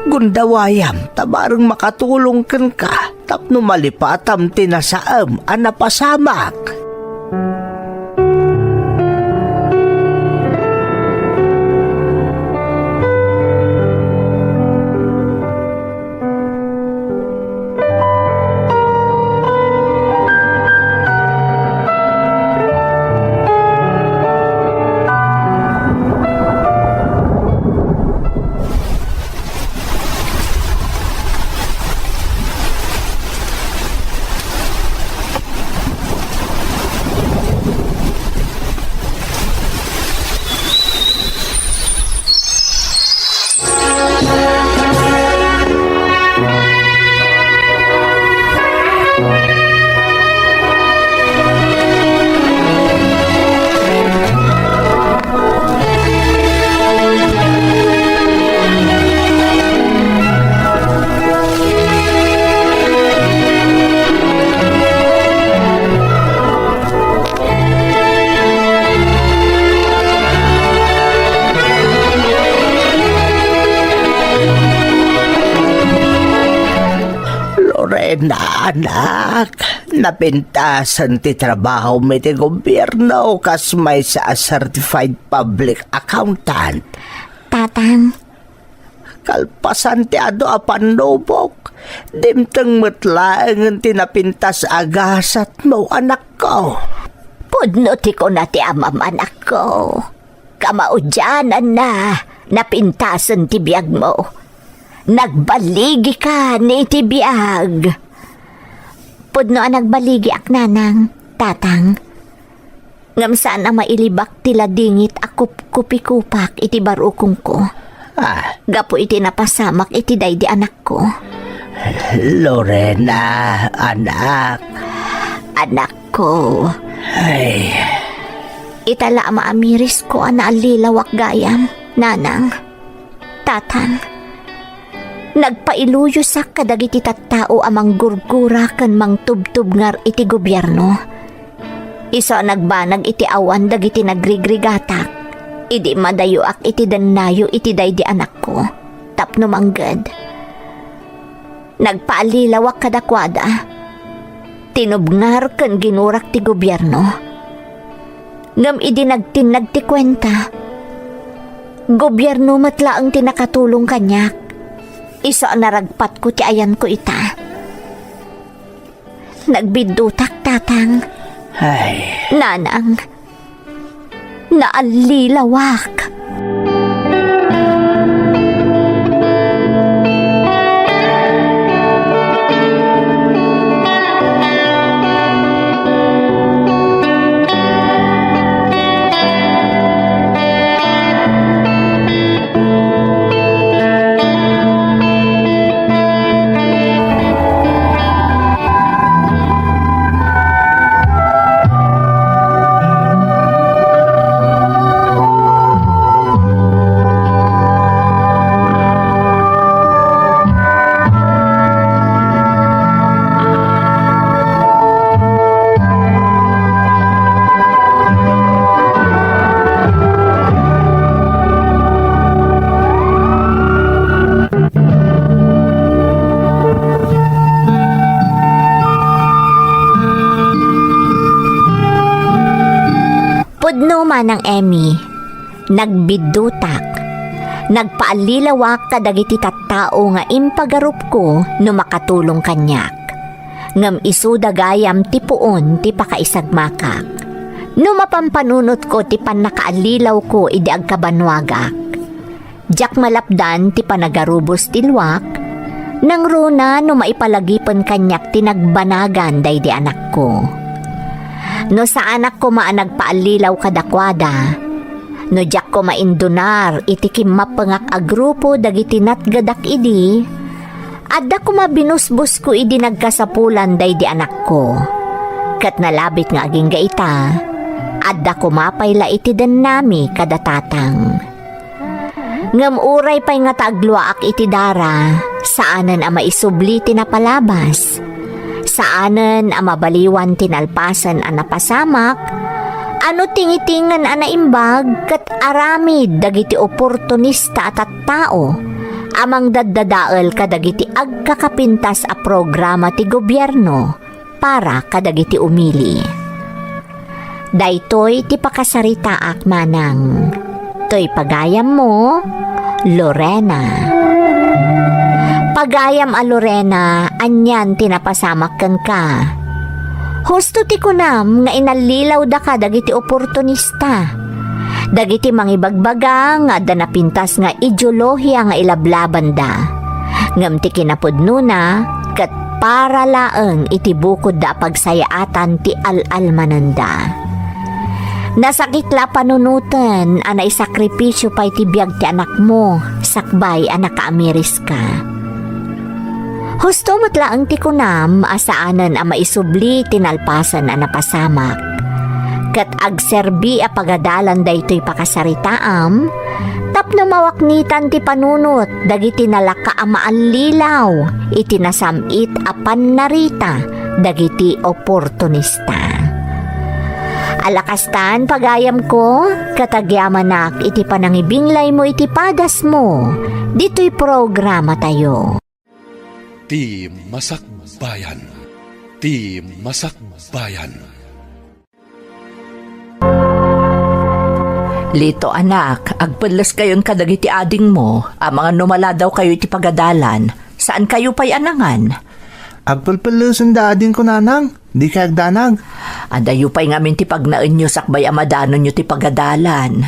Gundawayam ta bareng makatulong kenka tapno malipatam ti nasaem a napasamak. Lorena, anak, napintasen ti trabahom iti gobierno kas maysa a certified public accountant. Tatang. Kalpasan ti adu a pannubok, dimteng met laengen ti napintas a gasatmo, anakko. Pudno ti kuna ti amam, anakko. Kamaudiananna, napintasen ti biagmo. Nagbaligikan iti biag. Pudno a nagbaligiak, nanang, tatang. Ngem saan a mailibak ti ladingit a kupkupikupak iti barukongko. Ah. Gapu iti napasamak iti daydi anakko. Lorena, anak. Anakko. Ay. Ita la a maamirisko a naallilawak gayam, nanang. Tatang, nagpailuyosak kadagiti tattao a manggurgura ken mangtubtubngar iti gobierno. Isu a nagbanag iti awan dagiti nagrigrigatak, idi madayoak iti dennayo iti daydi anakko, tapno mangged. Nagpaallilawak kadakuada. Tinubngar ken ginurak ti gobierno. Ngem idi nagtinnag ti kuenta, gobierno met laeng ti nakatulong kaniak. Isu a naragpatko ti ayanko ita. Nagbiddutak, tatang. Ay. Nanang, naallilawak. Pudno, Manang Emmy, nagbiddutak. Nagpaallilawak kadagiti tattao nga impagarupko no makatulong kaniak. Ngem isuda gayam ti puon ti pakaisagmakak. No mapampanunotko ti pannakaallilawko idi agkabannoagak. Diak malapdan ti panagarubos ti luak, nangruna no maipalagipen kaniak ti nagbanagan daydi anakko. No saanak koma a nagpaallilaw kadakuada, no diak koma indunar iti kimmapengak a grupo dagiti natgedak idi, adda koma binusbosko idi nagkasapulan daydi anakko. Ket nalabit nga agingga ita, adda koma pay la iti dennami kada tatang. Ngem uray pay ngata agluaak iti dara, saanen a maisubli ti napalabas. Saanen a mabaliwan ti nalpasen a napasamak, a no tingitingen a naimbag ket aramid dagiti oportunista a tattao a mangdaddadael kadagiti agkakapintas a programa ti gobierno para kadagiti umili. Daytoy ti pakasaritaak, manang. Toy pagayammo, Lorena. Pagayam a Lorena, anian ti napasamak kenka? Husto ti kunam nga inallilaw daka dagiti oportunista, dagiti mangibagbaga nga adda napintas nga ideolohia nga ilablabanda. Ngem ti kinapudnona, ket para laeng iti bukodda a pagsayaatan ti al-almananda. Nasakit la a panunoten a naisakripisio pay ti biag ti anakmo sakbay a nakaamiriska. Husto met laeng ti kunam a saanen a maisubli ti nalpasen a napasamak. Ket agserbi a pagadalan daytoy pakasaritaam tapno mawaknitan ti panunot dagiti nalaka a maallilaw iti nasam-it a pannarita dagiti oportunista. Ala kastan, pagayamko, ket agyamanak iti panangibinglaymo iti padasmo ditoy programatayo. Ti Masakbayan. Ti Masakbayan. Lito, anak, agpelleskayon kadagiti adingmo, amangan no maladawkayo iti pagadalan. Saankayo pay a nangan? Agpelpellesenda adingko, nanang. Dikay agdanag. Adayo pay ngamin ti pagnaenyo sakbay a madanonyo ti pagadalan.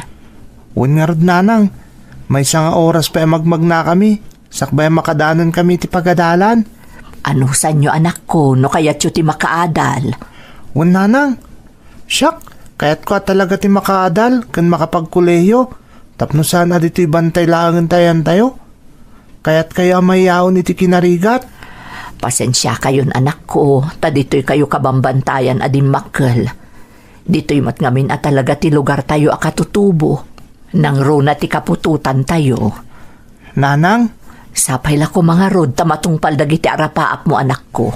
Wen ngarud, nanang, maysa nga oras pay a magmagnakami, sakbay a makadanonkami iti pagadalan. Anusanyo, anakko, no kayatyo ti makaadal? Wen, nanang, siak, kayatko a talaga ti makaadal ken makapagkolehiyo tapno saan a ditoy bantay laengen ti ayantayo. Kayatkayo a mayaon iti kinarigat? Pasensiakayon, anakko, ta ditoykayo kabambantayan a dimmakkel. Ditoy met ngamin a talaga ti lugartayo a katutubo. Nangruna ti kaputotantayo. Nanang? Sapay la koma ngarud ta matungpal dagiti arapaapmo, anakko.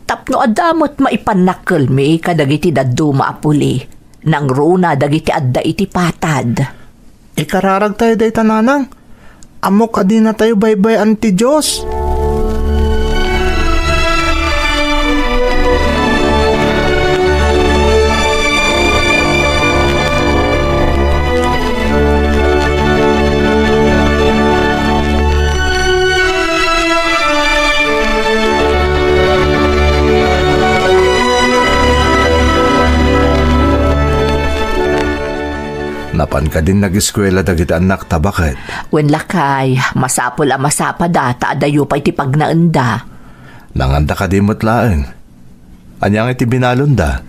Tapno adda met maipannakkelmi kadagiti dadduma a puli. Nangruna dagiti adda iti patad. Ikararagtayo dayta, nanang. Ammok a dinatayo baybay-an ti Dios. Napan kadin nag-eskuela dagiti annakta, baket? Wen, lakay, masapul a masapada ta adayo pay ti pagnaenda. Nanganda kadi met laeng? Ania ngay ti binalonda?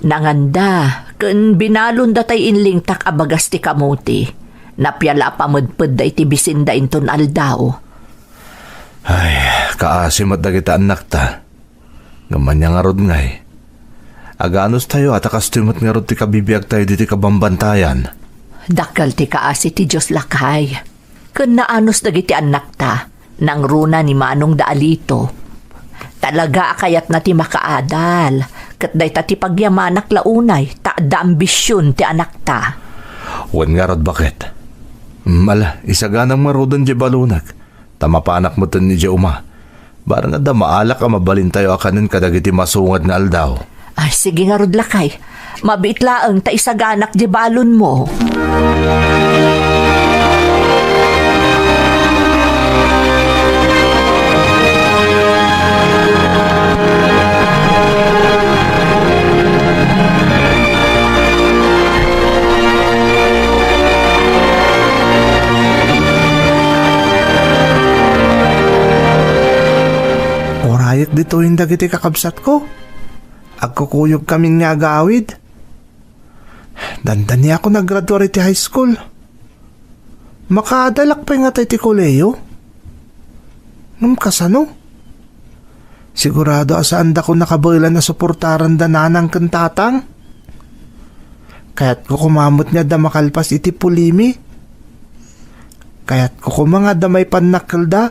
Nanganda, ken binalonda tay inlingtak a bagas ti kamote. Napia la a pamedpedda iti bisinda inton aldaw. Ay, kaasi met dagiti annakta. Ngem ania ngarud ngay? Aganustayo a ta kastoy met ngarud ti kabibiagtayo ditoy kabambantayan. Dakkel ti kaasi ti Dios, lakay. Ken naanus dagiti annakta, nangruna ni manongda a Lito. Talaga a kayatna ti makaadal, ket dayta ti pagyamanak la unay ta adda ambision ti anakta. Wen ngarud, baket? Mm, ala, isaganam ngaruden diay balonek, ta mapanak metten idiay uma. Bareng adda maalak a mabalintayo a kanen kadagiti masungad nga aldaw. Ay, sige ngarud, lakay. Mabiit laeng ta isaganak diay balonmo. Urayek ditoyen dagiti kakabsatko. Agkukuyogkamin nga agawid. Dandaniakon a graduar iti high school. Makaadalak pay ngata iti kolehiyo? Ngem kasano? Sigurado a saandakon a kabaelan a suportaran da nanang ken tatang. Kayatko koma met nga adda makalpas iti pulimi. Kayatko koma nga adda maipannakkelda,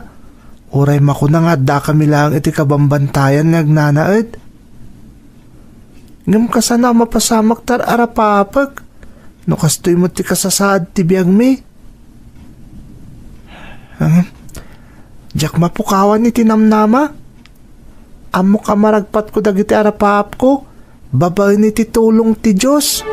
uray makuna nga addakami laeng iti kabambantayan nga agnanaed. Ngem kasano a mapasamak ta ar-arapaapek no kastoy met ti kasasaad ti biagmi? Ngem, diak mapukawan iti namnama. Ammok a maragpatko dagiti arapaapko babaen iti tulong ti Dios.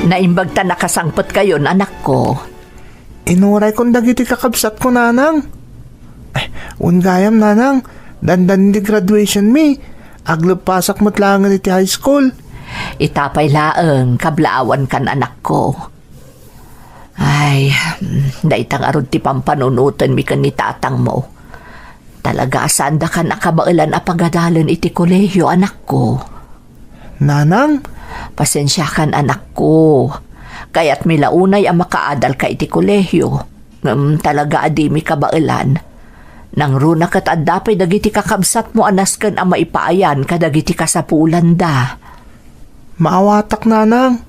Naimbag ta nakasangpetkayon, anakko. Inuraykon dagiti kakabsatko, nanang. Eh, wen gayam, nanang, dandani ti graduation mi. Agleppasak met laengen iti high school. Ita pay laeng, kablaawankan, anakko. Ay, mm, dayta ngarud ti pampanunotenmi ken ni tatangmo. Talaga a saandakan a kabaelan a pagadalen iti kolehiyo, anakko. Nanang? Pasensiakan, anakko. Kayatmi la unay a makaadalka iti kolehiyo. Ngem talaga a dimi kabaelan. Nangruna ket adda pay dagiti kakabsatmo a nasken a maipaayan kadagiti kasapulanda. Maawatak, nanang.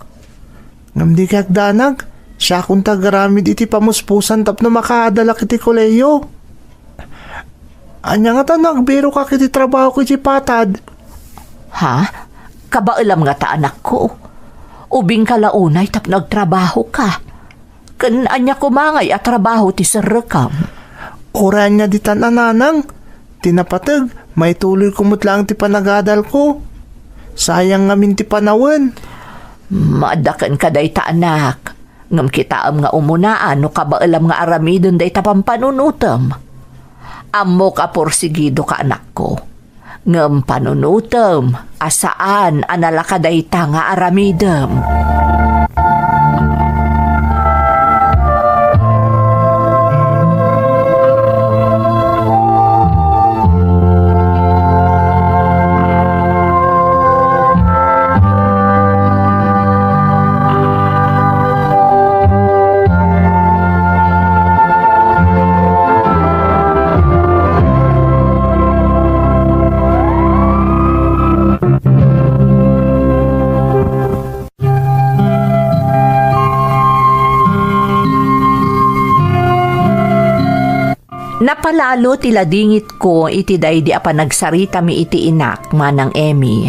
Ngem dika agdanag, siakon ti agaramid iti pamuspusan tapno makaadalak iti kolehiyo. Ania ngata no agbirokak iti trabahok iti patad? Ha? Kabaelam ngata, anakko? Ubingka la unay tapno agtrabahoka. Ken ania koma ngay a trabaho ti serrekam? Uray ania ditan a, nanang, ti napateg, maituloyko met laeng ti panagadalko. Sayang ngamin ti panawen. Maadda kenka dayta, anak. Ngem kitaem nga umunaan no kabaelam nga aramiden dayta pampanunotem. Ammok a porsigidoka, anakko. Ngem panunotem a saan a nalaka dayta nga aramidem. Napalalo ti ladingitko iti daydi a panagsaritami iti inak, Manang Emmy.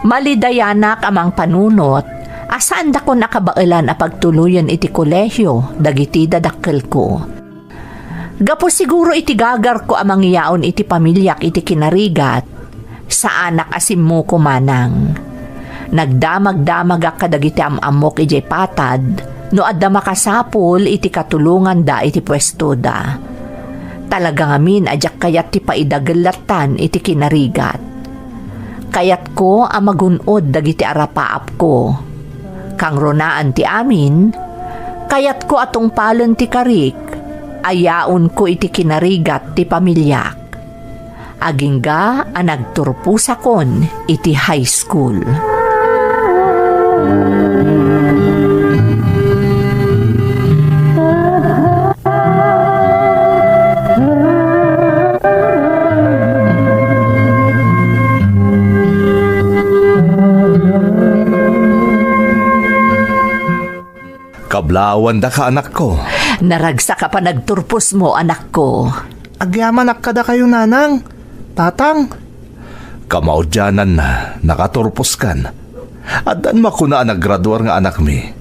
Malidayanak a mangpanunot a saandakon a kabaelan a pagtuloyen iti kolehio dagiti dadakkelko. Gapu siguro iti gagarko a mangiyaon iti pamiliak iti kinarigat, saanak a simmuko, Manang. Nagdamagdamagak kadagiti am-ammok idiay patad no adda makasapul iti katulonganda iti puestoda. Talaga ngamin a diak kayat ti paidagel lattan iti kinarigat. Kayatko a magun-od dagiti arapaapko. Kangrunaan ti amin, kayatko a tungpalen ti karik a yaonko iti kinarigat ti pamiliak. Agingga a nagturposakon iti high school. Kablaawan daka, anakko. Naragsak a panagturposmo, anakko. Agyamanak kadakayo, nanang, tatang. Kamaudiananna, nakaturposkan. Addan makuna a naggraduar nga anakmi.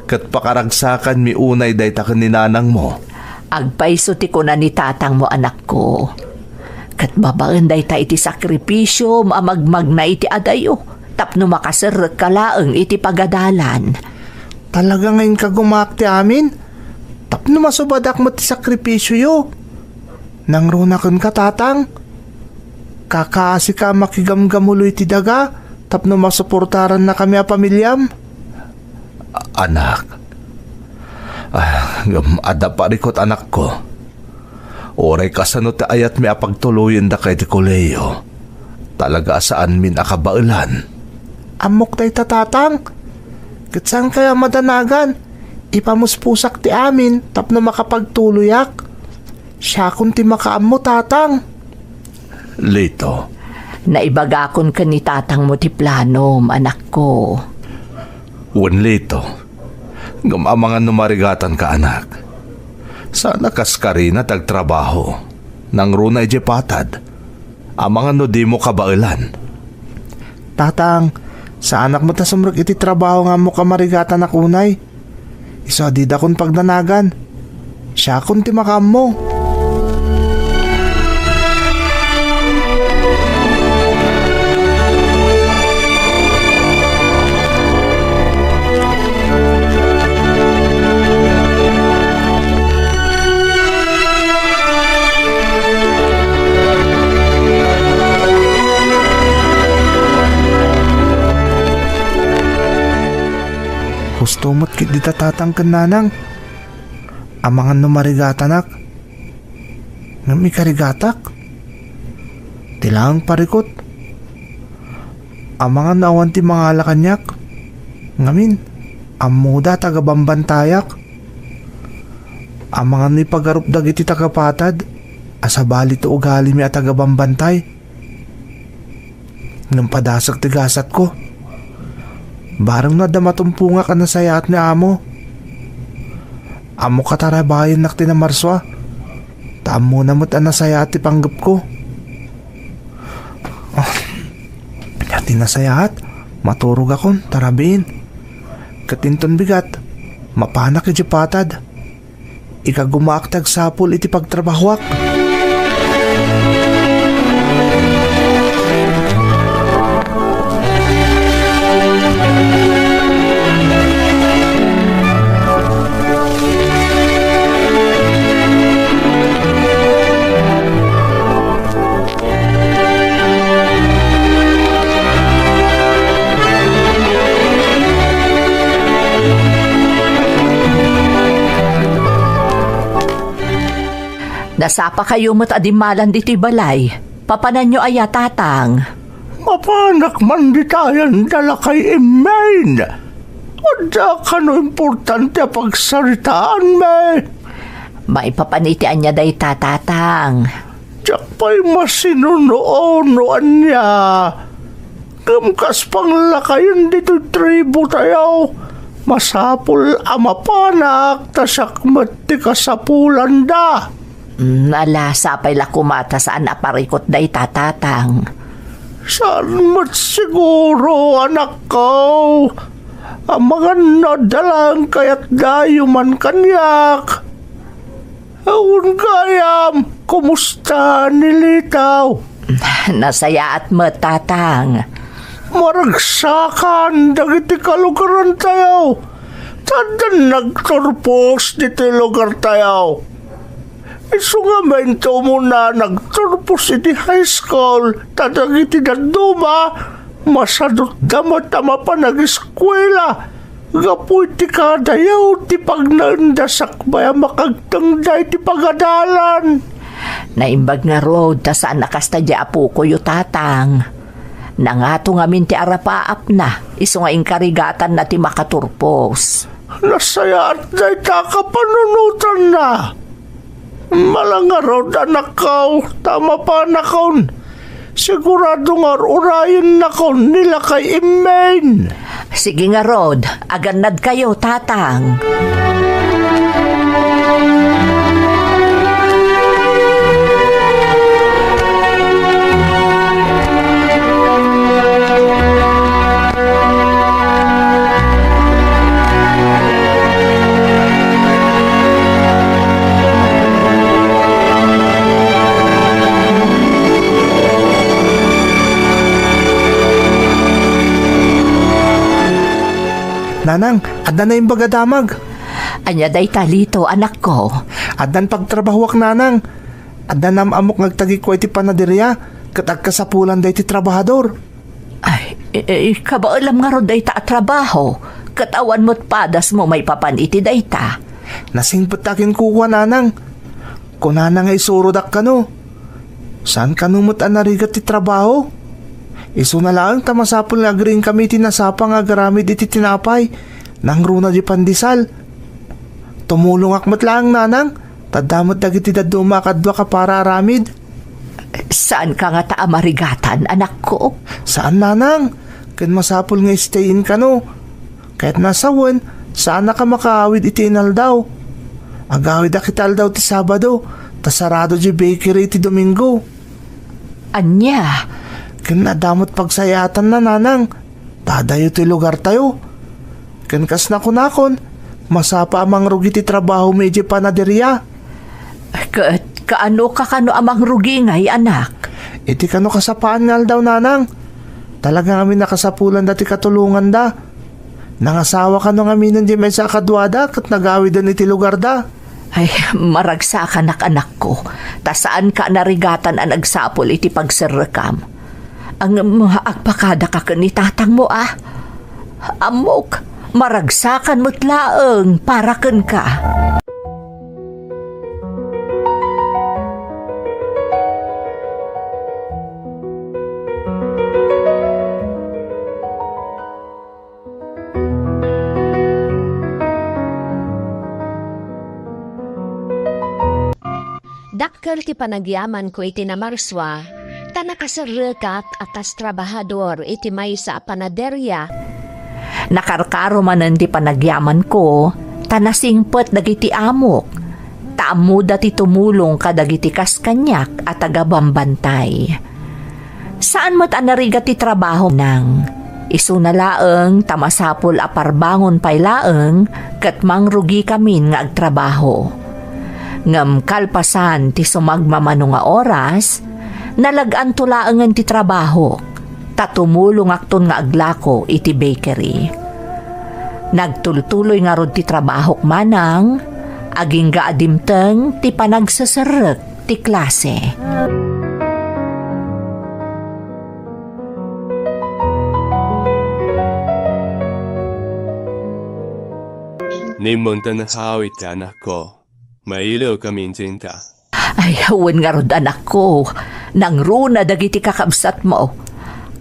Ket pakaragsakanmi unay dayta ken ni nanangmo. Agpayso ti kuna ni tatangmo, anakko. Ket babaen dayta iti sakripisiom a magmagna iti adayo tapno makaserrekka laeng iti pagadalan. Talaga nga inkagumaak ti amin, tapno masubadak met ti sakripisioyo. Nangruna kenka, Tatang. Kakaasika a makigamgamuloy ti daga tapno masuportarannakami a pamiliam. A-, anak. Ah, ngem adda parikut, anakko. Uray kasano ti ayatmi a pagtuloyen daka iti kolehiyo, talaga a saanmin a kabaelan. Ammok dayta, Tatang. Ket saankay a madanagan, ipamuspusak ti amin tapno makapagtuloyak. Siakon ti makaammo, Tatang. Lito. Naibagakon ken ni tatangmo ti planom, anakko. Wen, Lito. Ngem amangan no marigatanka, anak. Saan a kas karina ti agtrabaho. Nangruna idiay patad. Amangan no dimo kabaelan. Tatang, saanak met a sumrek iti trabaho nga ammok a marigatanak unay. Isu a didakon pagdanagan. Siakon ti makaammo. Husto met ketdi ta tatang ken nanang. Amangan no marigatanak, ngem ikarigatak. Ti laeng parikut. Amangan no awan ti mangala kaniak. Ngamin, ammoda a tagabambantayak. Amangan no ipagarup dagiti tagapatad a sabali ti ugalimi a tagabambantay. Ngem padasek ti gasatko. Bareng no adda matumpongak a nasayaat ni amo. Ammok a tarabayennak ti namarsua. Ta ammona met a nasayaat ti panggepko. Ah, ti nasayaat, maturogakon, tarabien. Ket inton bigat, mapanak idiay patad. Ikagumaak ti agsapul iti pagtrabahoak. Nasapakayo met a dimmalan ditoy balay. Papananyo aya, Tatang? Mapanak man ditayan da lakay Immain. Adda kano importante a pagsaritaanmi? Maipapan iti ania dayta, Tatang? Diak pay masinuno no ania. Ngem kas panglakayen ditoy tribu tayo, masapul a mapanak ta siak met ti kasapulanda. Mm, ala, sapay la koma ta saan a parikut dayta, Tatang. Saan met siguro, anakko. Amangan no adda laeng kayatdayo man kaniak. Awan gayam, kumusta ni Lito? Nasayaat met, Tatang. Maragsakan dagiti kalugarantayo. Ta addan nagturpos ditoy lugartayo. Isu ngamin ti umuna nagturpos iti high school, ta dagiti dadduma, masadutda met a mapan ageskuela. Gapu iti kadayo ti pagnaenda sakbay a makagtengda iti pagadalan. Naimbag ngarud ta saan a kasta di apokoyo, Tatang. Nangato ngamin ti arapaapna, isu nga inkarigatanna ti makaturpos. Nasayaat dayta a kapanunotanna. Mala ngarud, anakko, ta mapanakon. Sigurado nga ur-urayennakon ni lakay Immain. Sige ngarud, agannadkayo, Tatang. Nanang, adda naimbag a damag. Ania dayta, Lito, anakko? Addan pagtrabahoak, nanang. Adda nam-ammok nga agtagikua iti panaderia, ket agkasapulan dayta trabahador. Ay, e, e, kabaelam ngarud dayta a trabaho, ket awan met padasmo maipapan iti dayta. Nasingpet ta kenkuana, nanang. Kunana nga isurodak kano. Saan kano met a narigat ti trabaho? Isuna laeng ta masapul nga agriingkami iti nasapa nga agaramid iti tinapay. Nangruna di pandesal. Tumulongak met laeng, nanang, ta adda met dagiti dadduma a kaduak a para aramid. Saanka ngata a marigatan, anakko? Saan, nanang. Ken masapul nga stay in kano. Kayatna a sawen, saanak a makaawid iti inaldaw. Agawidak iti aldaw ti Sabado, ta sarado diay bakery iti Domingo. Ania? Ken adda met pagsayaatanna, nanang. Ta adayo ti lugartayo. Ken kas nakunakon, masapa a mangrugi ti trabahomi idiay panaderia. Ket kaanoka kano a mangrugi ngay, anak? Iti kano kasapaan nga aldaw, nanang. Talaga ngamin a kasapulan dayta katulonganda. Nangasawa kano ngaminen diay maysa a kaduada ket nagawiden iti lugarda. Ay, maragsakanak, anakko, ta saanka a narigatan a nagsapul iti pagserrekam. Ngem agpakadaka ken ni tatangmo, a? Ammok, maragsakan met laeng para kenka. Dakkel ti panagyamanko iti namarsua, ta nakaserrekak a kas trabahador iti maysa a panaderia. Nakarkaro manen ti panagyamanko, ta nasingpet dagiti amok, ta ammoda ti tumulong kadagiti kas kaniak a tagabambantay. Saan met a narigat ti trabaho, nang. Isuna laeng ta masapul a parbangon pay laeng ket mangrugikamin nga agtrabaho. Ngem kalpasan ti sumagmamano nga oras, nalag-anto laengen ti trabahok, ta tumulongakton nga aglako iti bakery. Nagtultuloy ngarud ti trabahok manang, agingga a dimteng ti panagseserrek ti klase. Nimmongta nakawit ti anakko. Mailiwkami intinta. Ay, wen ngarud, anakko. Nangruna dagiti kakabsatmo.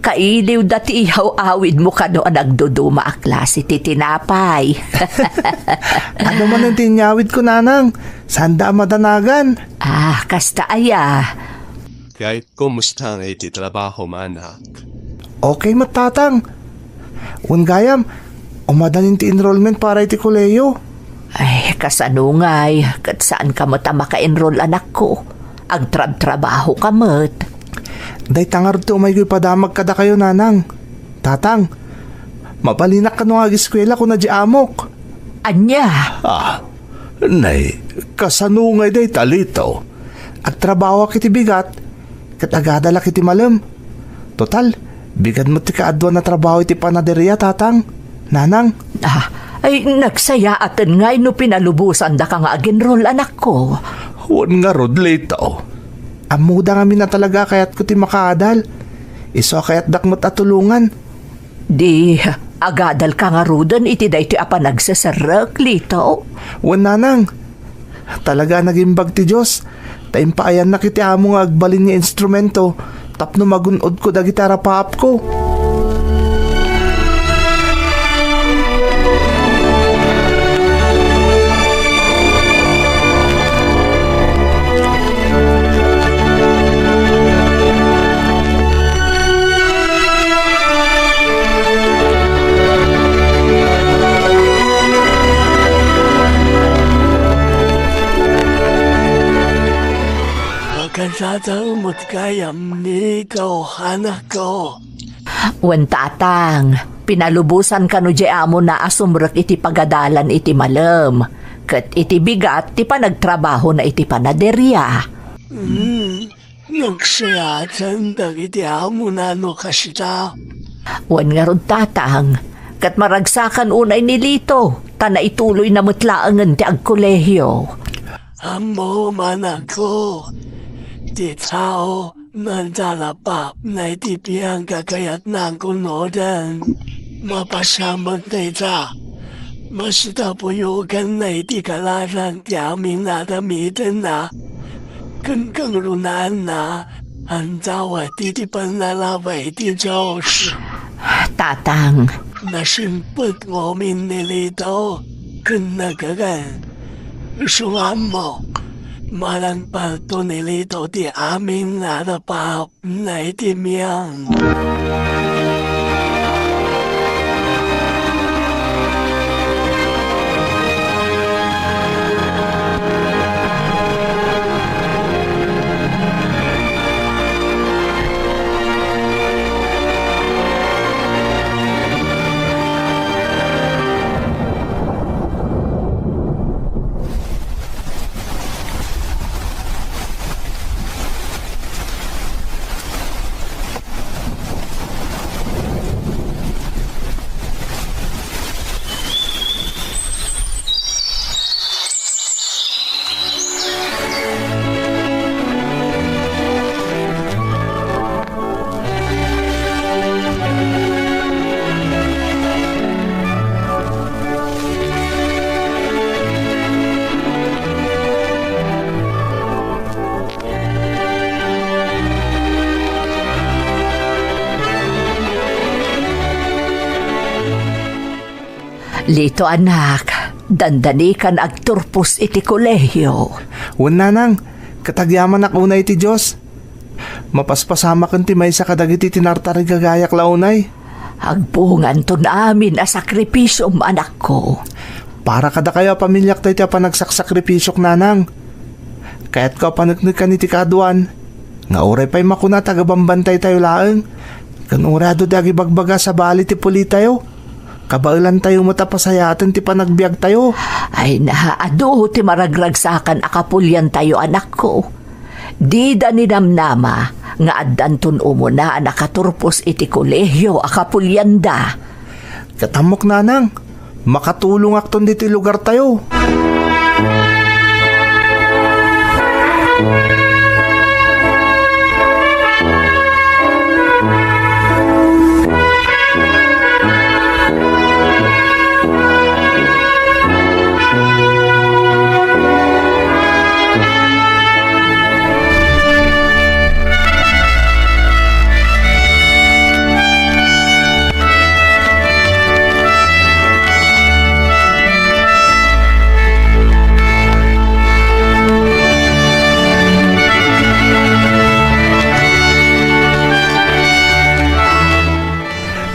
Kailiwda ti iyaw-awidmo kano a nagduduma a klase ti tinapay. Adu manen ti inyawidko, nanang. Saanda a madanagan. Ah, kasta aya. Kay, kumusta nga iti trabaho, manak? Okay met, tatang. Wen gayam, umadanin ti enrollment para iti kolehiyo. Ay, kasano ngay, ket saanka met a maka-enroll, anakko? Agtrabtrabahoka met. Dayta ngarud ti umayko ipadamag kadakayo, nanang. Tatang, mabalinak kano nga ageskuela kuna di amok. Ania? Ah, nay, kasano ngay dayta, Lito? Agtrabahoak iti bigat, ket agadalak iti malem. Total, bigat met ti kaaduan a trabaho iti panaderia, tatang, nanang. Ah, ay, nagsayaaten ngay no pinalubosandaka nga agenrol, anakko. Wen ngarud, Lito. Ammoda ngamin a talaga a kayatko ti makaadal. Isu a kayatdak met a tulongan. Di, agadalka ngaruden iti daytoy a panagseserrek, Lito? Wen, nanang. Talaga a nagimbag ti Dios, ta impaayannak iti amo nga agbalin nga instrumento tapno magun-odko dagiti arapaapko. Makasatang met gayam, Lito, anakko. Wen, tatang, pinalubosan kano diay amona a sumrek iti pagadalan iti malem, ket iti bigat ti panagtrabahona iti panaderia. Mm. Nagsayaaten dagiti amona no kasita. Wen ngarud, tatang, ket maragsakan unay ni Lito, ta naituloyna met laengen ti agkolehiyo. Ammom, anakko, ti tao nagdalapapna iti biang a kayatna a kunoden. Mapasiam met dayta. Masidapuyoganna iti kaladan ti amin a damitenna. Ken kangrunaanna, andawat iti pannalabay ti Dios. Tatang. Nasimpet ngamin ni Lito ken nagagan. Isu nga ammo, malangpalto ni Lito ti amin a napapna iti biang. Lito, anak, dandanikan agturpos iti kolehio. Wen, nanang, ket agyamanak unay iti Dios. Mapaspasamaken ti maysa kadagiti tinartarigagayak la unay. Agbunganton amin a sakripisiom, anakko. Para kadakayo a pamiliak daytoy a panagsaksakripisio, nanang. Kayatko a paneknekan iti kaaduan nga uray pay makuna ti agabambantaytayo laeng, ken uray adu ti agibagbaga a sabali ti pulitayo, kabaelantayo met a pasayaaten ti panagbiagtayo. Ay na, adu ti maragragsakan a kapuliantayo, anakko. Dida ninamnama nga addanton umuna a nakaturpos iti kolehio a kapulianda. Ket ammok, nanang, makatulongakton ditoy lugartayo.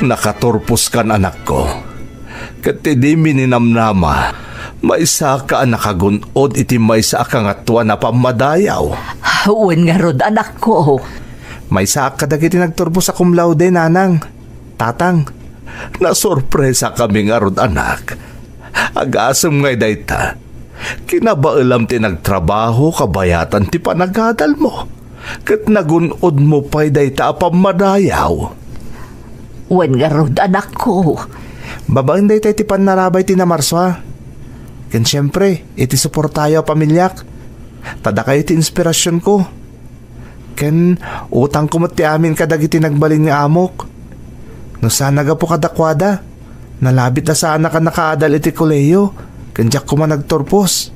Nakaturposkan, anakko. Ket ti dimi ninamnama, maysaka a nakagun-od iti maysa a kangatoan a pammadayaw. Wen ngarud, anakko. Maysaak kadagiti nagturpos a cum laude, nanang. Tatang, nasurpresakami ngarud, anak. Agasem ngay dayta. Kinabaelam ti nagtrabaho kabayatan ti panagadalmo, ket nagun-odmo pay dayta a pammadayaw. Wen ngarud, anakko. Babaen dayta iti pannarabay ti Namarsua. Ken siempre, iti suportayo a pamiliak. Ta dakayo ti inspirasionko. Ken utangko met ti amin kadagiti nagbalin nga amok. No saan a gapu kadakuada, nalabit a saanak a nakaadal iti kolehio, ken diak koma nagturpos.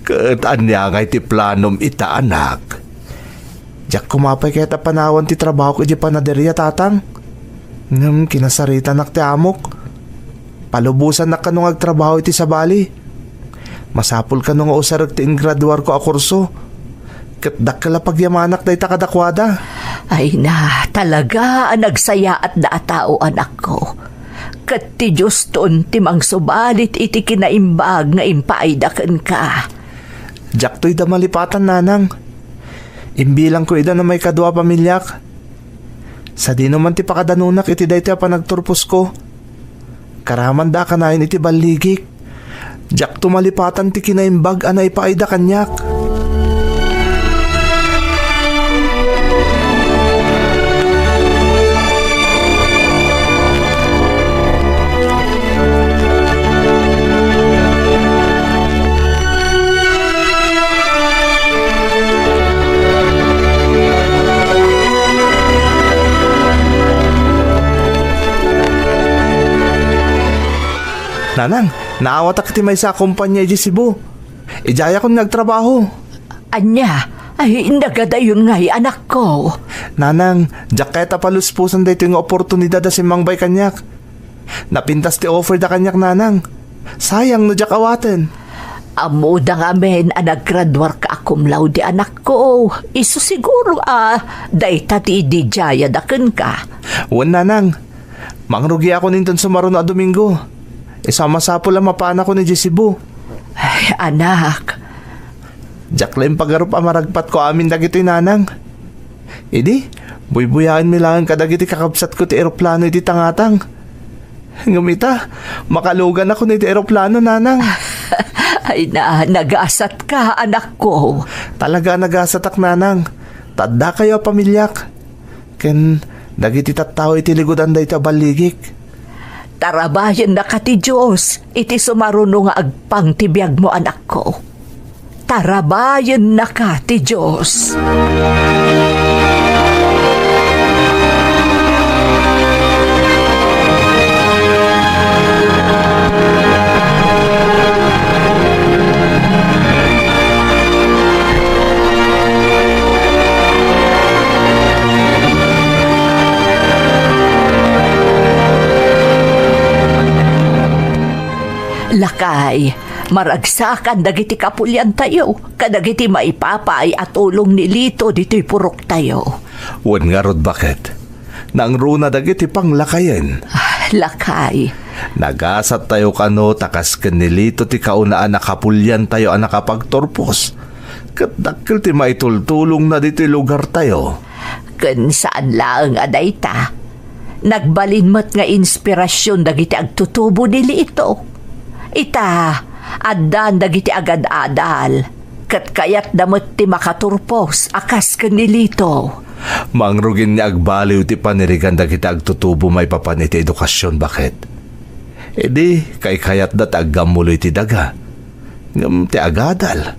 Ket ania ngay ti planom ita, anak? Diak koma pay kayat a panawan ti trabahok idiay panaderia, tatang. Ngem kinasaritanak ti amok. Palubosannak kano nga agtrabaho iti sabali. Masapul kano nga usarek ti ingraduarko a kurso. Ket dakkel a pagyamanak dayta kadakuada. Ay na, talaga a nagsayaatda a tao, anakko. Ket ti Dioston ti mangsubalit iti kinaimbag nga impaayda kenka. Diakto ida malipatan, nanang. Imbilangko ida no maikadua a pamiliak. Sadino man ti pakadanonak iti daytoy a panagturposko, karamanda a kanayon iti balligik. Diakto malipatan ti kinaimbag a naipaayda kaniak. Nanang, naawatak ti maysa a kompania idiay Cebu. Idiayakon nga agtrabaho. Ania? Ay, nagadayon ngay, anakko. Nanang, diak kayat a palusposen daytoy nga oportunidad a simmangbay kaniak. Napintas ti offer da kaniak, nanang. Sayang no diak awaten. Ammoda ngamin a naggraduarka a cum laude, anakko. Isu siguro a dayta ti ididiayada kenka. Wen, nanang. Mangrugiakon inton sumaruno a Domingo. Isu a masapul a mapanakon idiay Cebu. Ay, anak. Diak la impagarup a maragpatko amin dagitoy, nanang. Idi, buybuyaenmi laeng kadagiti kakabsatko ti eroplano iti tangatang. Ngem ita, makaluganakon iti eroplano, nanang. Ay na, nagasatka, anakko. Talaga a nagasatak, nanang. Ta addakayo a pamiliak. Ken dagiti tattao iti ligudan dayta a balligik. Tarabayennaka ti Dios iti sumaruno nga agpang ti biagmo, anakko. Tarabayennaka ti Dios. Lakay, maragsakan dagiti kapuliantayo kadagiti maipapaay a tulong ni Lito ditoy puroktayo. Wen ngarud, baket? Nangruna dagiti panglakayen. Ah, lakay. Nagasattayo kano ta kas ken ni Lito ti kaunaan a kapuliantayo a nakapagturpos, ket dakkel ti maitultulongna ditoy lugartayo. Ken saan laeng a dayta, nagbalin met nga inspirasyon dagiti agtutubo ni Lito. Ita, addan dagiti agad-adal, ket kayatda met ti makaturpos a kas ken ni Lito. Mangrugin nga agbaliw ti panirigan dagiti agtutubo maipapan iti edukasyon, baket? Idi, kaykayatda ti aggammulo iti daga. Ngem ti agadal,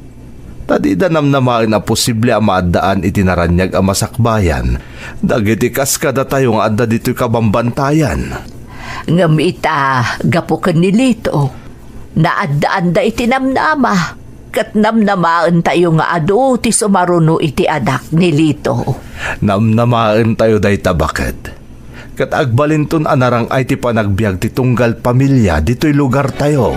ta dida namnamaen a posible a maaddaan iti naraniag a masakbayan dagiti kas kadatayo nga adda ditoy kabambantayan. Ngem ita, gapu ken ni Lito, naaddaanda iti namnama, ket namnamaentayo nga adu ti sumaruno iti adak ni Lito. Namnamaentayo dayta, baket? Ket agbalinton a narang-ay ti panagbiag ti tunggal pamilia ditoy lugartayo.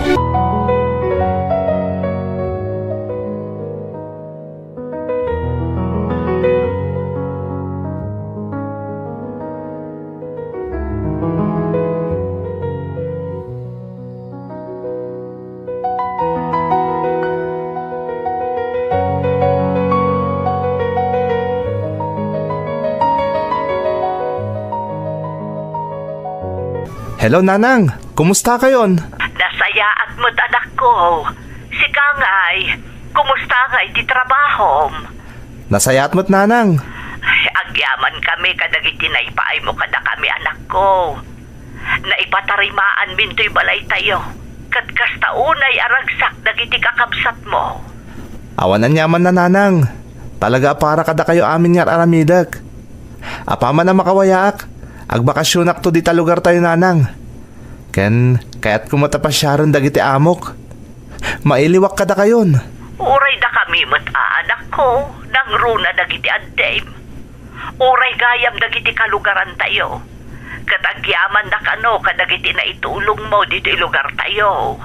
Hello, Nanang. Kumusta kayon? Nasayaat met, anakko. Sika ngay, kumusta ngay ti trabahom? Nasayaat met, Nanang. Ay, agyaman kami kadagiti naipaaymo kadakami, anakko. Naipatarimaanmin toy balaytayo, ket kasta unay a ragsak dagiti kakabsatmo. Awan aniamanna, Nanang. Talaga a para kadakayo amin nga ar-aramidek. Apaman a makawayaak, agbakasionakto dita lugartayo, Nanang. Ken kayatko met a pasiaren dagiti amok. Mailiwak kadakayon. Uray dakami met a anakko, nangruna dagiti addim. Uray gayam dagiti kalugarantayo, ket agyamanna kano kadagiti naitulongmo ditoy lugartayo.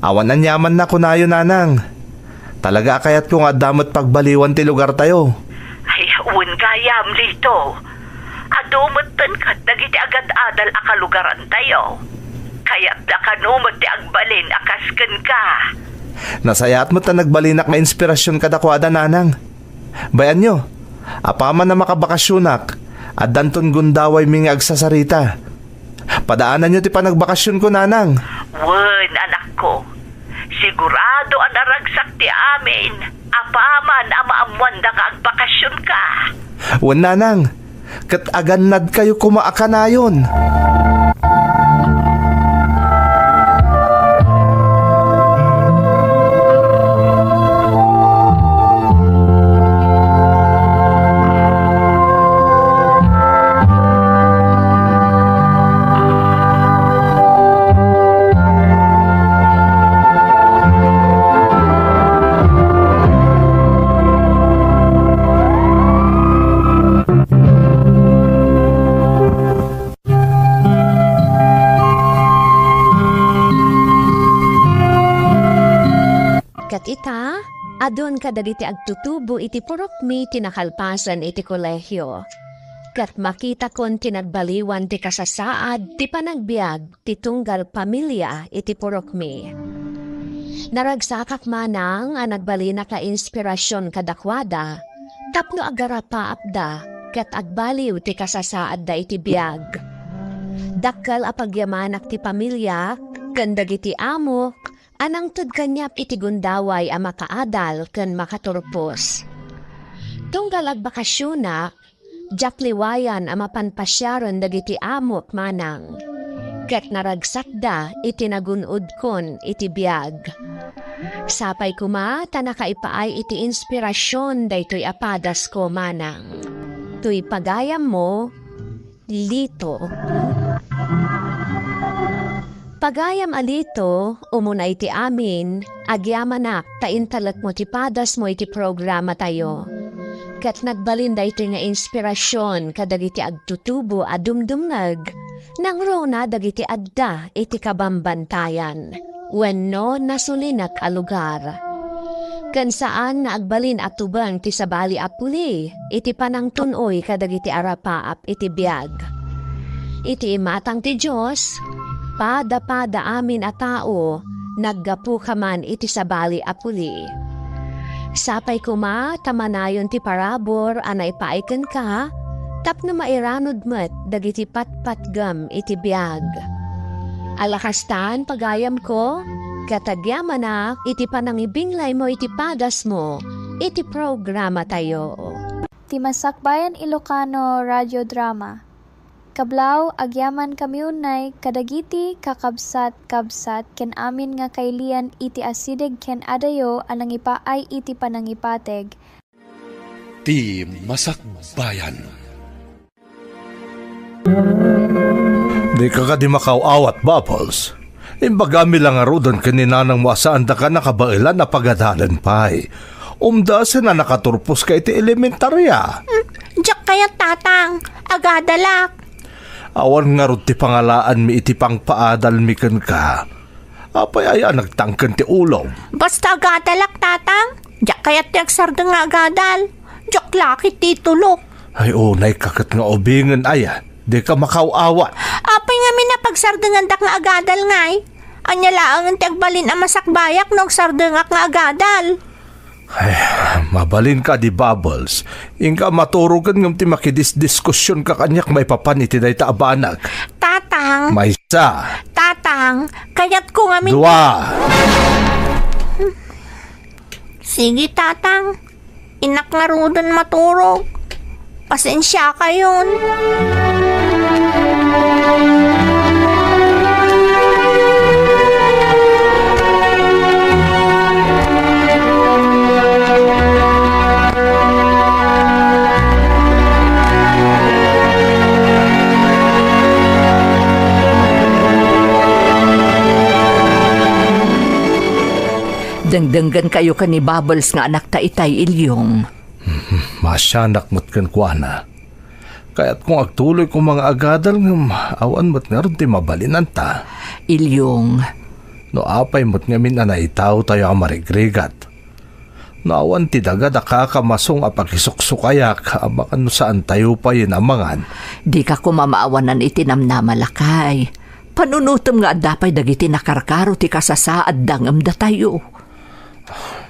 Awan aniamanna kunayo, Nanang. Talaga a kayatko nga adda met pagbaliwan ti lugartayo. Ay, wen gayam, Lito. Adu metten kadagiti agad-adal a kalugarantayo. Kayatda kano met ti agbalin a kas kenka. Nasayaat met ta nagbalinak nga inspirasyon kadakuada, Nanang. Bayanyo, apaman a makabakasionak, addanton gundawaymi nga agsasarita. Padaananyo ti panagbakasionko, Nanang. Wen, anakko. Sigurado a naragsak ti amin, apaman a maammoanda nga agbakasionka. Wen, Nanang. Ket agannadkayo koma a kanayon. Adun kadagiti agtutubo iti purokmi ti nakalpasan iti kolehio. Ket makitakon ti nagbaliwan ti kasasaad ti panagbiag ti tunggal pamilia iti purokmi. Naragsakak manang a nagbalinak a inspirasion kadakuada tapno agarapaapda ket agbaliw ti kasasaadda iti biag. Dakkel a pagyamanak ti pamiliak ken dagiti amok a nangted kaniak iti gundaway a makaadal ken makaturpos. Tunggal agbakasionak, diak liwayan a mapan pasiaren dagiti amok manang, ket naragsakda iti nagun-odkon iti biag. Sapay koma ta nakaipaay iti inspirasion daytoy a padasko manang. Toy pagayammo, Lito. Pagayam a Lito, umuna iti amin, agyamanak ta intalekmo ti padasmo iti programatayo. Ket nagbalin daytoy nga inspirasion kadagiti agtutubo a dumdumngeg, nangruna dagiti adda iti kabambantayan wenno nasulinek a lugar. Ken saan nga agbalin a tubeng ti sabali a puli iti panangtun-oy kadagiti arapaap iti biag. Iti imatang ti Dios, pada-pada amin a tao naggapuka man iti sabali a puli. Sapay koma ta manayon ti parabur a naipaay kenka tapno mairanod met dagiti patpatgem iti biag. Ala kastan, pagayamko, ket agyamanak iti panangibinglaymo iti padasmo iti programatayo. Ti Masakbayan Ilocano Radio Drama. Kablaw, agyamankami unay kadagiti kakabsat-kabsat ken amin nga kailian iti asideg ken adayo a nangipaay iti panangipateg. Ti Masakbayan. Dika kadi makaw-awat, Bubbles. Imbagami la ngaruden ken ni nanangmo a saandaka nakabaelan a pagadalen pay. Umdasen a nakaturposka iti elementarya. Hmm, diak kayat, Tatang. Agadalak. Awan ngarud ti pangalaanmi iti pangpaadalmi kenka. Apay aya a nagtangken ti ulom? Basta agadalak, Tatang. Diak kayat ti agsardeng nga agadal. Diak la ket ti tulok. Ay, unayka ket nga ubingen aya. Dika makaw-awat. Apay ngamin a pagsardengandak nga agadal ngay? Ania laengen ti agbalin a masakbayak no agsardengak nga agadal? Ay, mabalin kadi, Bubbles. Inka maturogen ngem ti makidisdiskusionka kaniak maipapan iti dayta a banag. Tatang. Maysa. Tatang, kayatko ngamin. Dua. Sige, Tatang. Innak ngaruden maturog. Pasensiakayon. Dengdenggenkayo ken ni Bubbles nga anakta itay, Ilyong. Maasianak met kenkuana. Kayatko nga agtuloy koma nga agadal ngem awan met ngarud ti mabalinanta. Ilyong. No apay met ngamin a naitaotayo a marigrigat. No awan ti daga, dakaka, masong a pakisuksukayak, amangan no saantayo payen amangan. Dika koma maawanan iti namnama, lakay. Panunotem nga adda pay dagiti nakarkaro ti kasasaadda ngem datayo.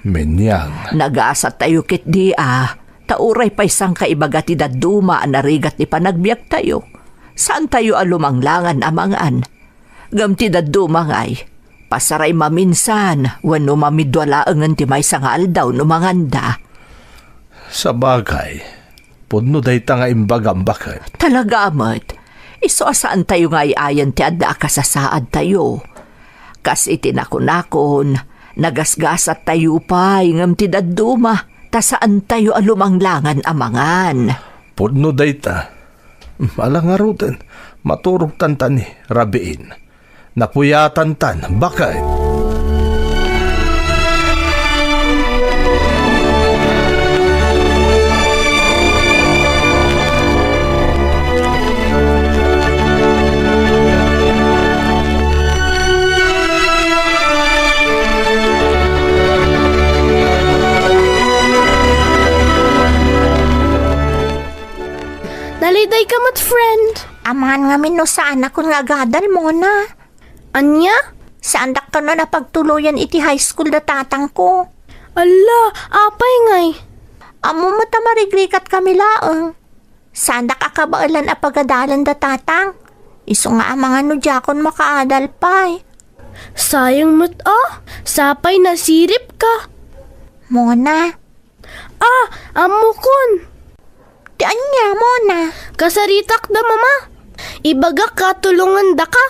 Meniang. Nagasattayo ketdi a, ta uray pay sangkaibaga ti dadduma a narigat ti panagbiagtayo. Saantayo a lumanglangan amangan. Ngem ti dadduma ngay, pasaray maminsan wenno mamidua laengen ti maysa nga aldaw no manganda. Sabagay, pudno dayta nga imbagam, baket. Talaga met, isu a saantayo nga ay-ayan ti adda a kasasaadtayo. Kas iti nakunakon, nagasgasattayo pay ngem ti dadduma, ta saantayo a lumanglangan amangan. Pudno dayta. Ala ngaruden, maturogtanta ni, rabiin. Napuyatantan, baket. Dayka met, friend. Amangan ngamin no saanakon nga agadal, Mona. Ania? Saandak kano a pagtuloyan iti high school da tatangko. Alla, apay ngay? Ammo met a marigrigat kami laeng. Saandak a kabaelan a pagadalen da tatang. Isu nga amangan no diakon makaadal pay. Sayang met a, sapay nasiripka. Mona. Ah, ammokon. Ti ania, Mona? Kasaritak da mama. Ibagak a tulongandaka.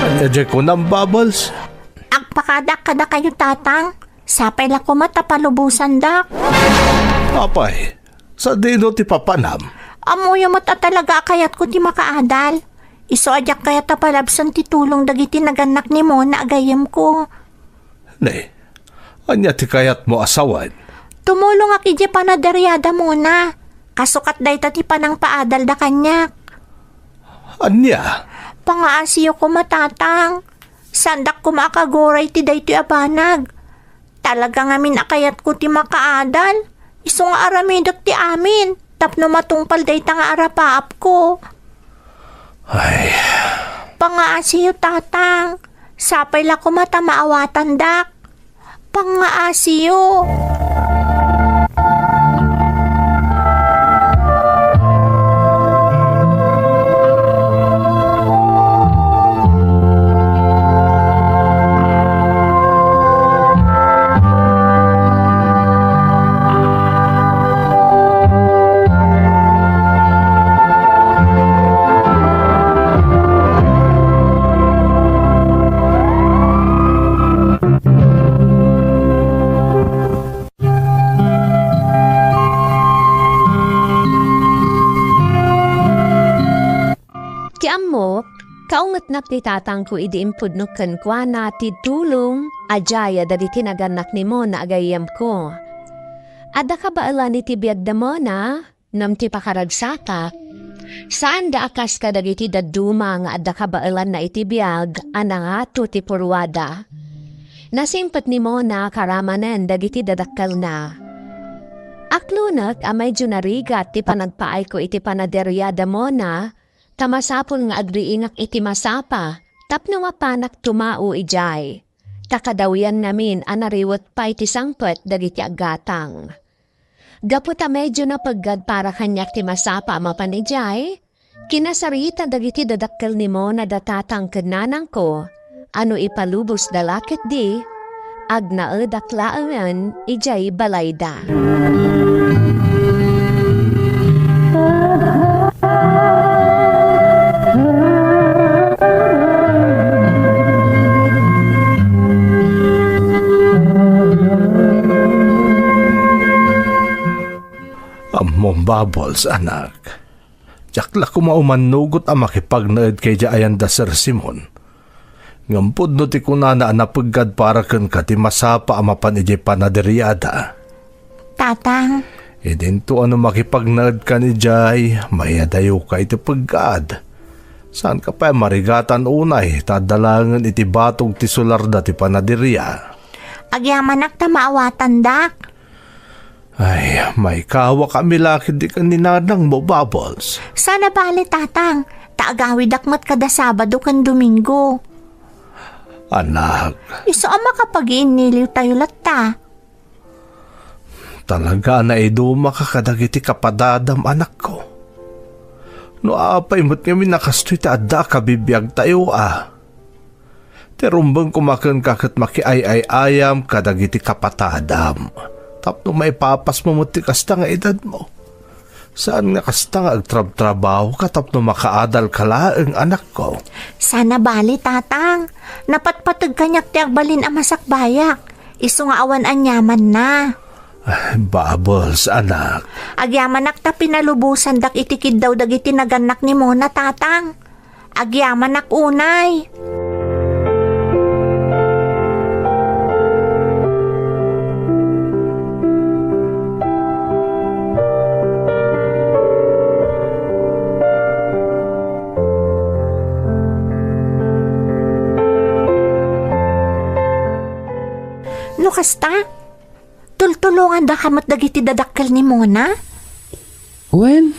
Ania diay kunam, Bubbles? Agpakadak kadakayo, tatang. Sapay la koma ta palubosandak. Apay, sadino ti papanam? Ammoyo met a talaga a kayatko ti makaadal. Isu a diak kayat a palabsen ti tulong dagiti nagannak ni Mona a gayyemko. Ne, ania ti kayatmo a sawen? Tumulongak idiay panaderiada, Mona. Kasukat dayta ti panangpaadalda kaniak. Ania? Pangaasiyo koma, tatang. Saandak koma a kaguray ti daytoy a banag. Talaga ngamin a kayatko ti makaadal. Isu nga aramidek ti amin tapno matungpal dayta nga arapaapko. Ay. Pangaasiyo, tatang. Sapay la koma ta maawatandak. Pangaasiyo. Ti ammok, kaungetnak ti tatangko idi impudno kenkuana ti tulong a diay dagiti nagannak ni Mona a gayyemko. Adda kabaelan iti biag da Mona, ngem ti pakaragsatak, saanda a kas kadagiti dadduma nga adda kabaelanna iti biag a nangato ti purruada. Nasimpet ni Mona karamanen dagiti dadakkelna. Aklonek a medyo narigat ti panagpaayko iti panaderia da Mona, ta masapul nga agriingak iti masapa tapno mapanak tumao idiay, ta kadawian ngamin a nariwet pay ti sangpet dagiti aggatang. Gapu ta medyo napeggad para kaniak ti masapa a mapan idiay, kinasarita dagiti dadakkel ni Mona da tatang ken nanangko a no ipalubosda la ketdi, agnaedak laengen idiay balayda. Ammom, Bubbles, anak. Diak la koma umannugot a makipagnaed kay diay ayan da Sir Simon. Ngem pudno ti kunana a napeggad para kenka ti masapa a mapan idiay panaderiada. Tatang. Idinto a no makipagnaedkan idiay, mayadayoka iti peggad. Saanka pay a marigatan unay, ta adda laengen iti batog ti solarda ti panaderia. Agyamanak ta maawatandak. Ay, maikawak a milakid di ken ni nanangmo, Bubbles. Saan a bale, tatang, ta agawidak met kada Sabado ken Domingo. Anak. Isu a makapagiinniliwtayo latta. Talaga a naidumaka kadagiti kapadadam, anakko. No apay met ngamin a kastoy ti adda a kabibiagtayo a. Ti rumbeng koma kenka ket makiay-ay-ayam kadagiti kapadadam, tapno maipapasmo met ti kasta nga edadmo. Saan nga kasta nga agtrabtrabahoka tapno makaadalka laeng, anakko. Saan a bale, tatang. Napatpateg kaniak ti agbalin a masakbayak. Isu nga awan aniamanna. Ay, Bubbles, anak. Agyamanak ta pinalubosandak iti kiddaw dagiti nagannak ni Mona, tatang. Agyamanak unay. Kasta? Tultulongandaka met dagiti dadakkel ni Mona? Wen,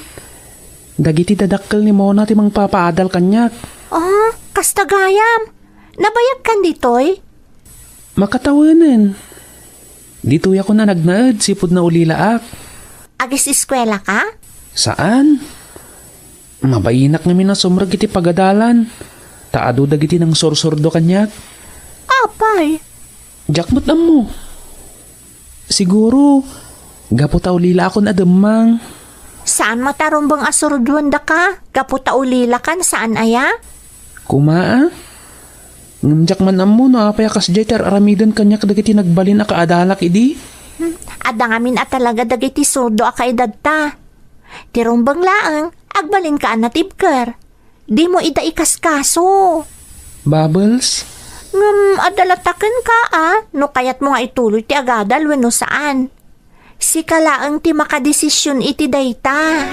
dagiti dadakkel ni Mona ti mangpapaadal kaniak. Ah, kasta gayam. Nabayagkan ditoy? Makatawenen. Ditoyak a nagnaed, sipud naulilaak. Agiseskuela ka? Saan. Mabainak ngamin a sumrek iti pagadalan, ta adu dagiti nangsursurdo kaniak. Apay? Diak met ammo. Siguro, gapu ta ulilaakon a demmang. Saan met a rumbeng a surduendaka? Gapu ta ulilakan, saan aya? Kuma a? Ngem diak man ammo no apay a kasdiay ti ar-aramiden kaniak dagiti nagbalin a kaadalak idi. Hmm, adda ngamin a talaga dagiti surdo a kaedadta. Ti rumbeng laeng, agbalinka a natibker. Dimo ida ikaskaso. Bubbles? Ngem adda latta kenka a, no kayatmo nga ituloy ti agadal wenno saan. Sika laeng ti makadesision iti dayta.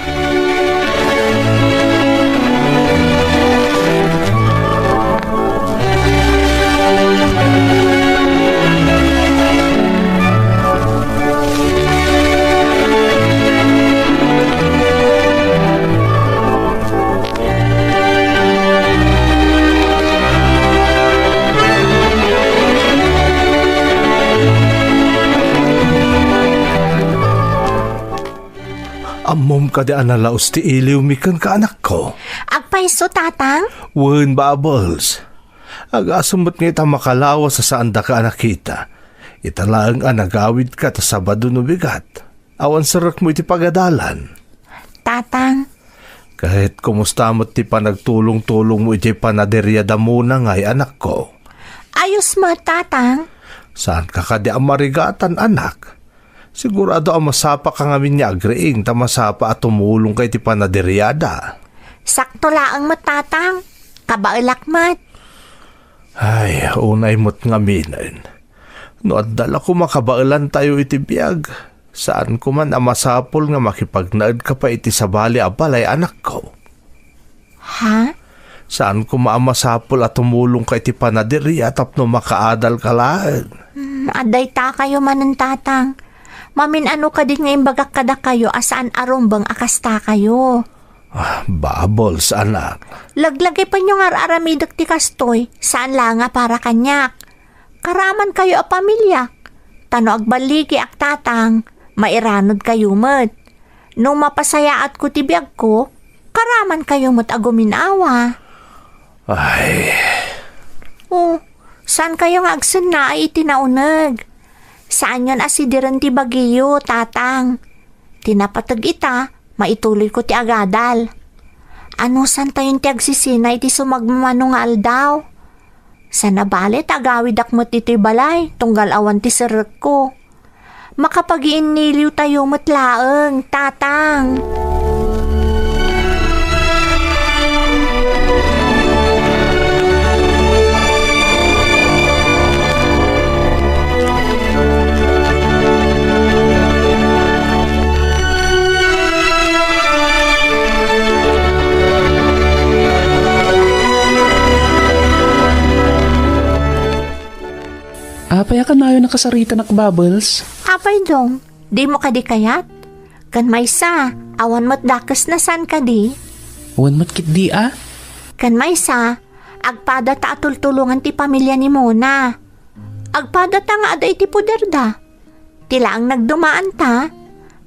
Ammom kadi a nalaus ti iliwmi kenka, anakko? Agpayso, Tatang? Wen, Bubbles. Agasem met nga ita makalawas a saandaka a nakita. Ita laeng a nagawidka ta Sabado no bigat. Awan serrekmo iti pagadalan. Tatang. Ket kumusta met ti panagtulong-tulongmo iti panaderia da Mona ngay, anakko? Ayos met, Tatang. Saanka kadi a marigatan, anak? Sigurado a masapaka ngamin nga agriing ta masapa a tumulongka iti panaderiada. Sakto laeng met, Tatang. Kabaelak met. Ay, unay met ngaminen. No adda la koma kabaelantayo iti biag, saanko man a masapul nga makipagnaedka pay iti sabali a balay, anakko. Ha? Saanko koma a masapul a tumulongka iti panaderia tapno makaadalka laeng. Hmm, adda itakayo manen, Tatang. Mamin-ano kadi nga imbagak kadakayo a saan a rumbeng a kastakayo? Ah, Bubbles, anak. Laglagipenyo nga ar-aramidek ti kastoy, saan la nga para kaniak. Karamankayo a pamiliak. Ta no agballigiak, Tatang, mairanudkayo met. No mapasayaatko ti biagko, karamankayo met a guminawa. Ay. Oh, saankayo nga agsennaay iti nauneg? Saanyon a sidiren ti bagiyo, Tatang. Ti napateg ita, maituloyko ti agadal. Anusantayon ti agsisina iti sumagmamano nga aldaw. Saan a bale ta agawidak met ditoy balay, tunggal awan ti serrekko. Makapagiinniliwtayo met laeng, Tatang. Apay a kanayon a kasaritanak, Bubbles? Apay, Dong, dimo kadi kayat? Ken maysa, awan met dakesna, saan kadi? Wen met ketdi a. Ken maysa, agpadata a tultulongan ti pamilia ni Mona. Agpadata nga adda iti poderda. Ti laeng nagdumaanta,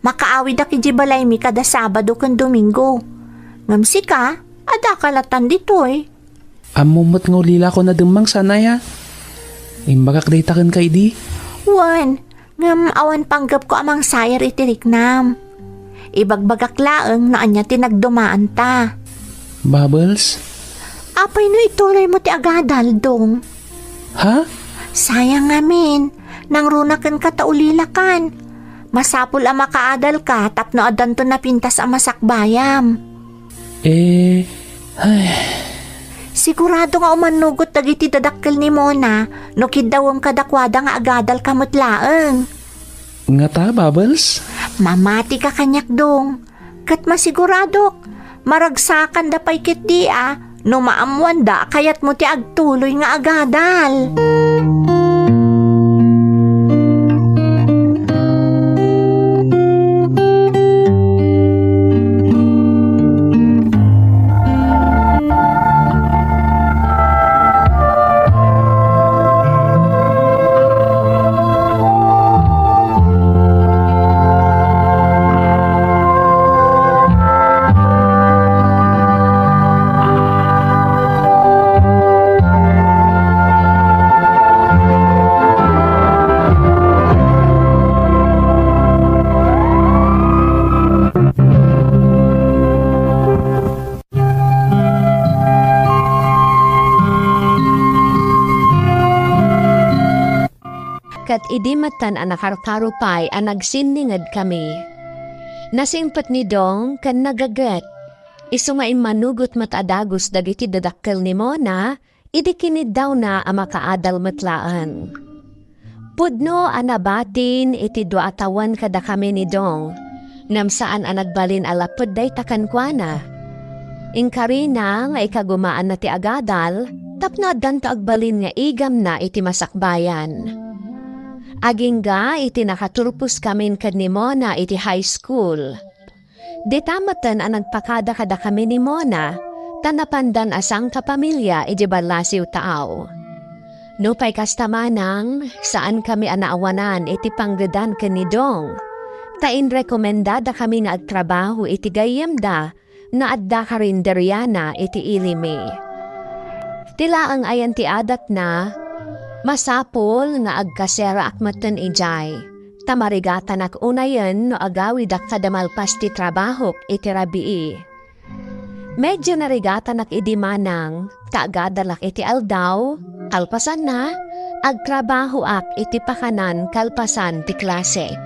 makaawidak idiay balaymi kada Sabado ken Domingo. Ngem sika, addaka lattan ditoy. Ammom met nga ulilakon a demmang, saan aya? Imbagak dayta kenka idi? Wen, ngem awan panggepko a mangsair iti riknam. Ibagbagak laeng no ania ti nagdumaanta. Bubbles? Apay no ituloymo ti agadal, Dong? Ha? Sayang ngamin, nangruna kenka ta ulilakan. Masapul a makaadalka tapno addanto napintas a masakbayam. Eh, ay. Sigurado nga umannugot dagiti dadakkel ni Mona no kiddawem kadakuada nga agadalka met laeng. Ngata, Bubbles? Mamatika kaniak, Dong. Ket masiguradok, maragsakanda pay ketdi a no maammoanda a kayatmo ti agtuloy nga agadal. idi metten a nakarkaro pay a nagsinningedkami. Nasingpet ni Dong ken nagaget. Isu nga immanugot met a dagus dagiti dadakkel ni Mona idi kiniddawna a makaadal met laeng. Pudno a nabatin iti dua a tawen kadakami ni Dong, ngem saan a nagbalin a laped dayta kenkuana. Inkarina nga ikagumaanna ti agadal tapno addanto agbalin nga igamna iti masakbayan. Agingga iti nakaturposkamin ken ni Mona iti high school. Dita metten a nagpakada kadakami ni Mona, ta napandan a sangkapamilya iti ballasiw taaw. Nupay kasta manang, saankami a naawanan iti panggedan ken ni Dong, ta inrekomendadakami nga agtrabaho iti gayyemda nga adda karinderiana iti ilimi. Ti laeng ayan ti adatna, masapul nga agkaseraak metten idiay, ta marigatanak unayen no agawidak kada malpas ti trabahok iti rabii. Medyo narigatanak idi manang, ta agadalak iti aldaw, kalpasanna, agtrabahoak iti pakanan kalpasan ti klasek.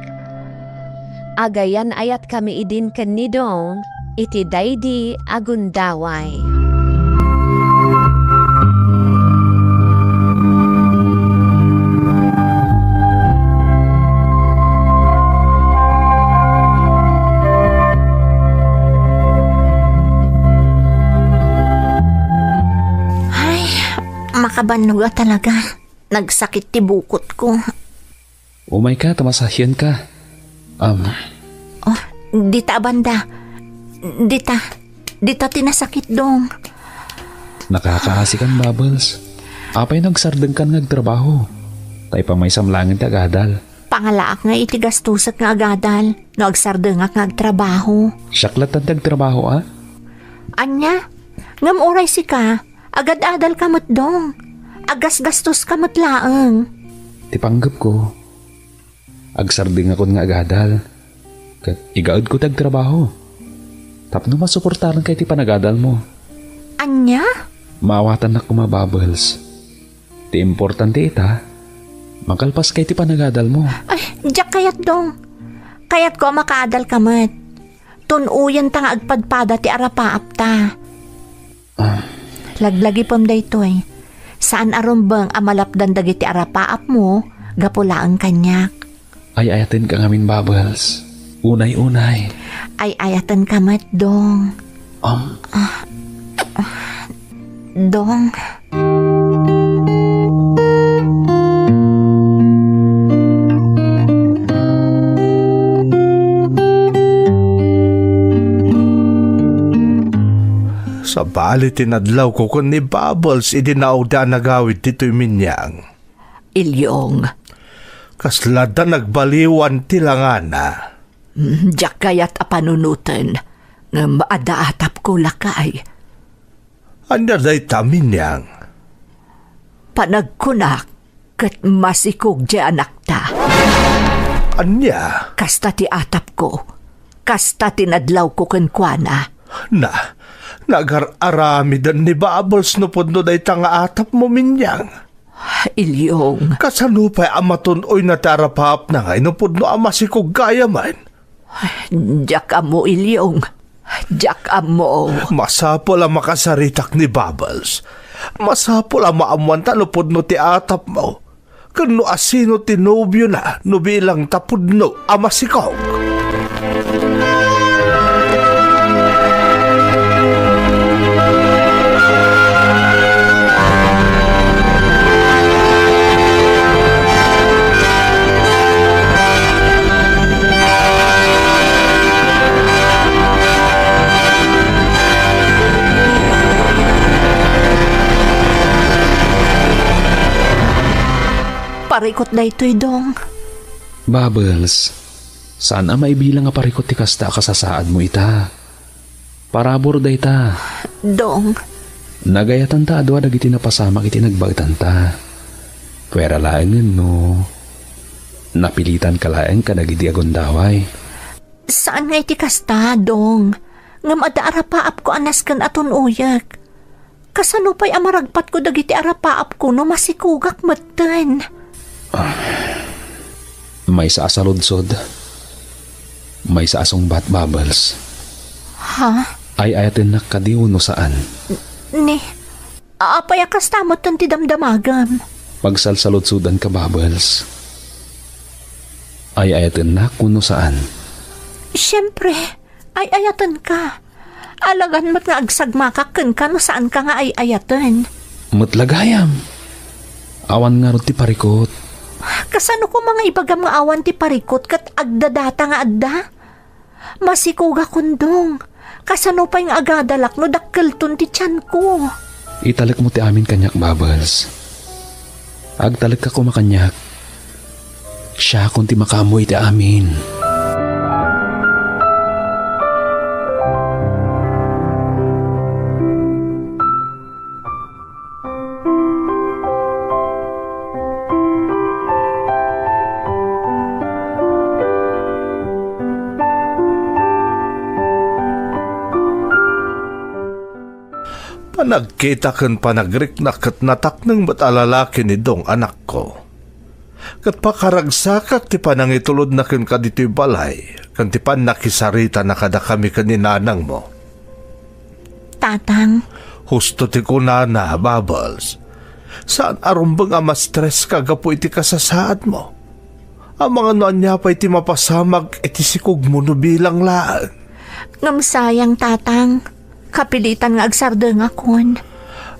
Agayan-ayatkami idin ken ni Dong iti daydi a gundaway. Ay, makabannog a talaga. Nagsakit ti bukotko. Umayka, ta masahienka. Am. Oh, dita a banda. Dita. Dita ti nasakit, Dong. Nakakaasikan, Bubbles. Apay no agsardengkan nga agtrabaho? Ta ipamaysam laengen ti agadal. Pangalaak nga iti gastosek nga agadal no agsardengak nga agtrabaho. Siak lattan ti agtrabaho, a? Ania? Ngem uray sika, agad-adalka met, Dong. Aggasgastoska met laeng. Ti panggepko, agsardengakon nga agadal. Ket igaedko ti agtrabaho. Tapno masuportaranka iti panagadalmo. Ania? Maawatannak koma, Bubbles. Ti importante ita, makalpaska iti panagadalmo. Ay, diak kayat, Dong. Kayatko a makaadalka met. Tun-oyenta nga agpadpada ti arapaapta. Ah. Laglagipem daytoy. Saan a rumbeng a malapdan dagiti arapaapmo gapu laeng kaniak. Ay-ayatenka ngamin, Bubbles. Unay-unay. Ay-ayatenka met, Dong. Um. Ah, ah, Dong. Sabali ti nadlawko ken ni Bubbles idi naawda a nagawid ditoy Minyang. Ilyong. Kasla da nagbaliwan ti langana. Mm, diak kayat a panunoten, ngem adda atapko, lakay. Ania dayta, Minyang? Panagkunak ket masikog ti anakta. Ania? Kasta ti atapko. Kasta ti nadlawko kenkuana. Na, nagar-aramiden ni Bubbles no pudno dayta nga atapmo, Minyang. Ilyong. Kasano pay a matun-oyna ti arapaapna nga no pudno a masikog gayamen? Diak ammo, Ilyong. Diak ammo. Masapul a makasaritak ni Bubbles. Masapul a maammoanta no pudno ti atapmo. Ken no asino ti nobiona no bilang ta pudno a masikog. Parikut daytoy, Dong. Bubbles, saan a maibilang a parikut ti kasta a kasasaadmo ita. Parabur dayta. Dong. Nagayatanta a dua dagiti napasamak iti nagbaetanta. Puera laengen no napilitanka laeng kadagidi a gundaway. Saan nga iti kasta, Dong. Ngem adda arapaapko a nasken a tun-oyek. Kasano pay a maragpatko dagiti arapaapko no masikogak metten? Ah, Maysa a saludsod, maysa a sungbat, Bubbles. Ha? Ay-ayatennak kadi wenno saan? Ni, apay a kasta metten ti damdamagam? Pagsalsaludsodanka, Bubbles. Ay-ayatennak wenno saan? Siempre, ay-ayatenka. Alagan met nga agsagmakak kenka no saanka nga ay-ayaten. Met la gayam. Awan ngarud ti parikut. Kasano koma nga ibagam nga awan ti parikut ket agdadata nga adda? Masikogakon, Dong. Kasano pay nga agadalak no dakkelton ti tianko? Italekmo ti amin kaniak, Bubbles. Agtalekka koma kaniak. Siakon ti makaammo iti amin. Panagkita ken panagrikna ket natakneng met a lalaki ni Dong, anakko. Ket pakaragsakak ti panangitulodna kenka ditoy balay ken ti pannakisaritana kadakami ken ni nanangmo. Tatang. Husto ti kunana, Bubbles. Saan a rumbeng a ma-stress ka gapu iti kasasaadmo. Amangan no ania pay ti mapasamak iti sikogmo no bilang laeng. Ngem sayang, Tatang. Kapilitan nga agsardengakon.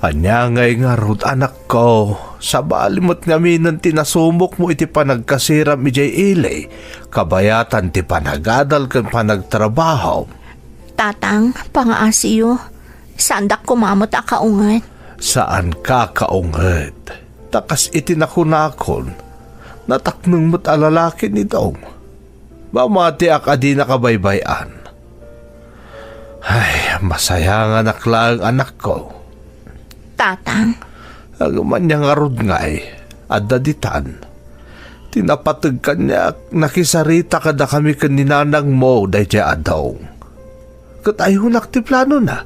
Ania ngay ngarud, anakko? Sabali met ngaminen ti nasumokmo iti panagkasiram idiay ili, kabayatan ti panagadal ken panagtrabaho. Tatang, pangaasiyo. Saandak koma met a kaunget. Saanka kaunget. Ta kas iti nakunakon, natakneng met a lalaki ni Dong. Mamatiak a dinaka baybay-an. Ay, masayanganak laeng, anakko. Tatang. Ngem ania ngarud ngay, adda ditan. Ti napateg kaniak, nakisarita kadakami ken ni nanangmo daydiay a Dong. Ket ayunak ti planona.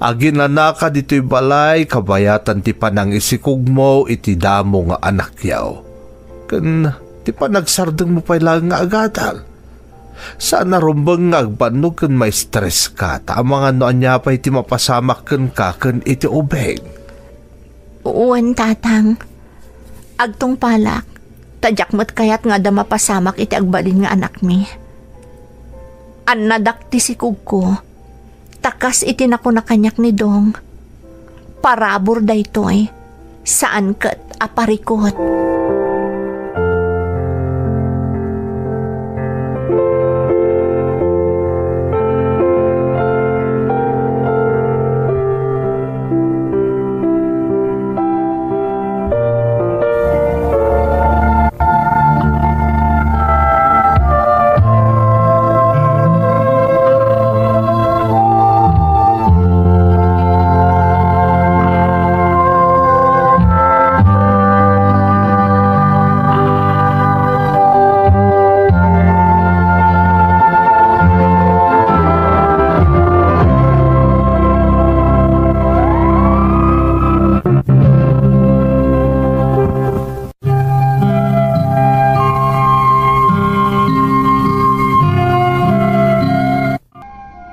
Aginanaka ditoy balay kabayatan ti panangisikogmo iti damo nga anakyo. Ken ti panagsardengmo pay laeng nga agadal. Saan a rumbeng nga agbannog ken ma-stress ka, ta amangan no ania pay ti mapasamak kenka ken iti ubing. Wen, Tatang. Agtungpalak, ta diak met kayat nga adda mapasamak iti agbalin nga anakmi. Annadak ti sikogko, ta kas iti nakuna kaniak ni Dong, parabur daytoy, saan ket a parikut.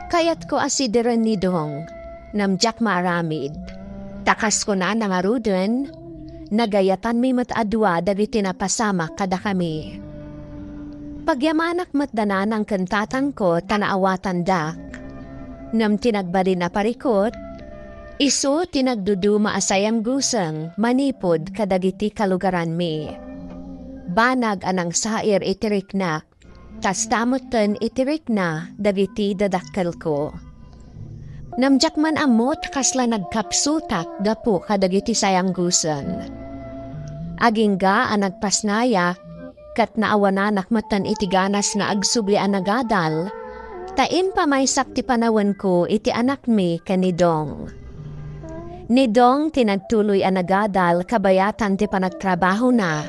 Kayatko a sideren ni Dong, ngem diak maaramid. Ta kas kunana ngaruden, nagayatanmi met a dua dagiti napasamak kadakami. Pagyamanak met da nanang ken tatangko ta naawatandak. Ngem ti nagbalin a parikut, isu ti nagduduma a sayangguseng manipud kadagiti kalugaranmi. Banag a nangsair iti riknak, kasta metten iti rikna dagiti dadakkelko. Ngem diak man ammo ta kasla nagkapsutak gapu kadagiti sayangguseng. Agingga a nagpasnayak, ket naawananak metten iti ganas nga agsubli a nagadal, ta impamaysak ti panawenko iti anakmi ken ni Dong. Ni Dong ti nagtuloy a nagadal kabayatan ti panagtrabahona,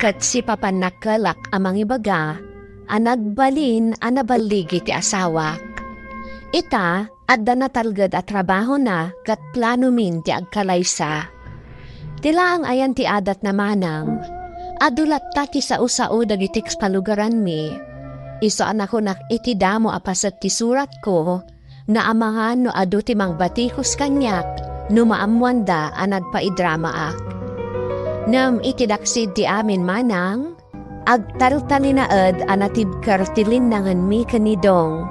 ket sipapannakkelak a mangibaga a nagbalin a naballigi ti asawak. Ita, adda natalged a trabahona ket planomin ti agkalaysa. Ti laeng ayan ti adatna manang, Adu latta ti sao-sao dagiti kalugaranmi. Isu a nakunak iti damo a paset ti suratko, naamangan no adu ti mangbatikos kaniak no maammoanda a nagpaidramaak. Ngem iti daksid ti amin manang, agtaltalinaed a natibker ti linnangenmi ken ni Dong.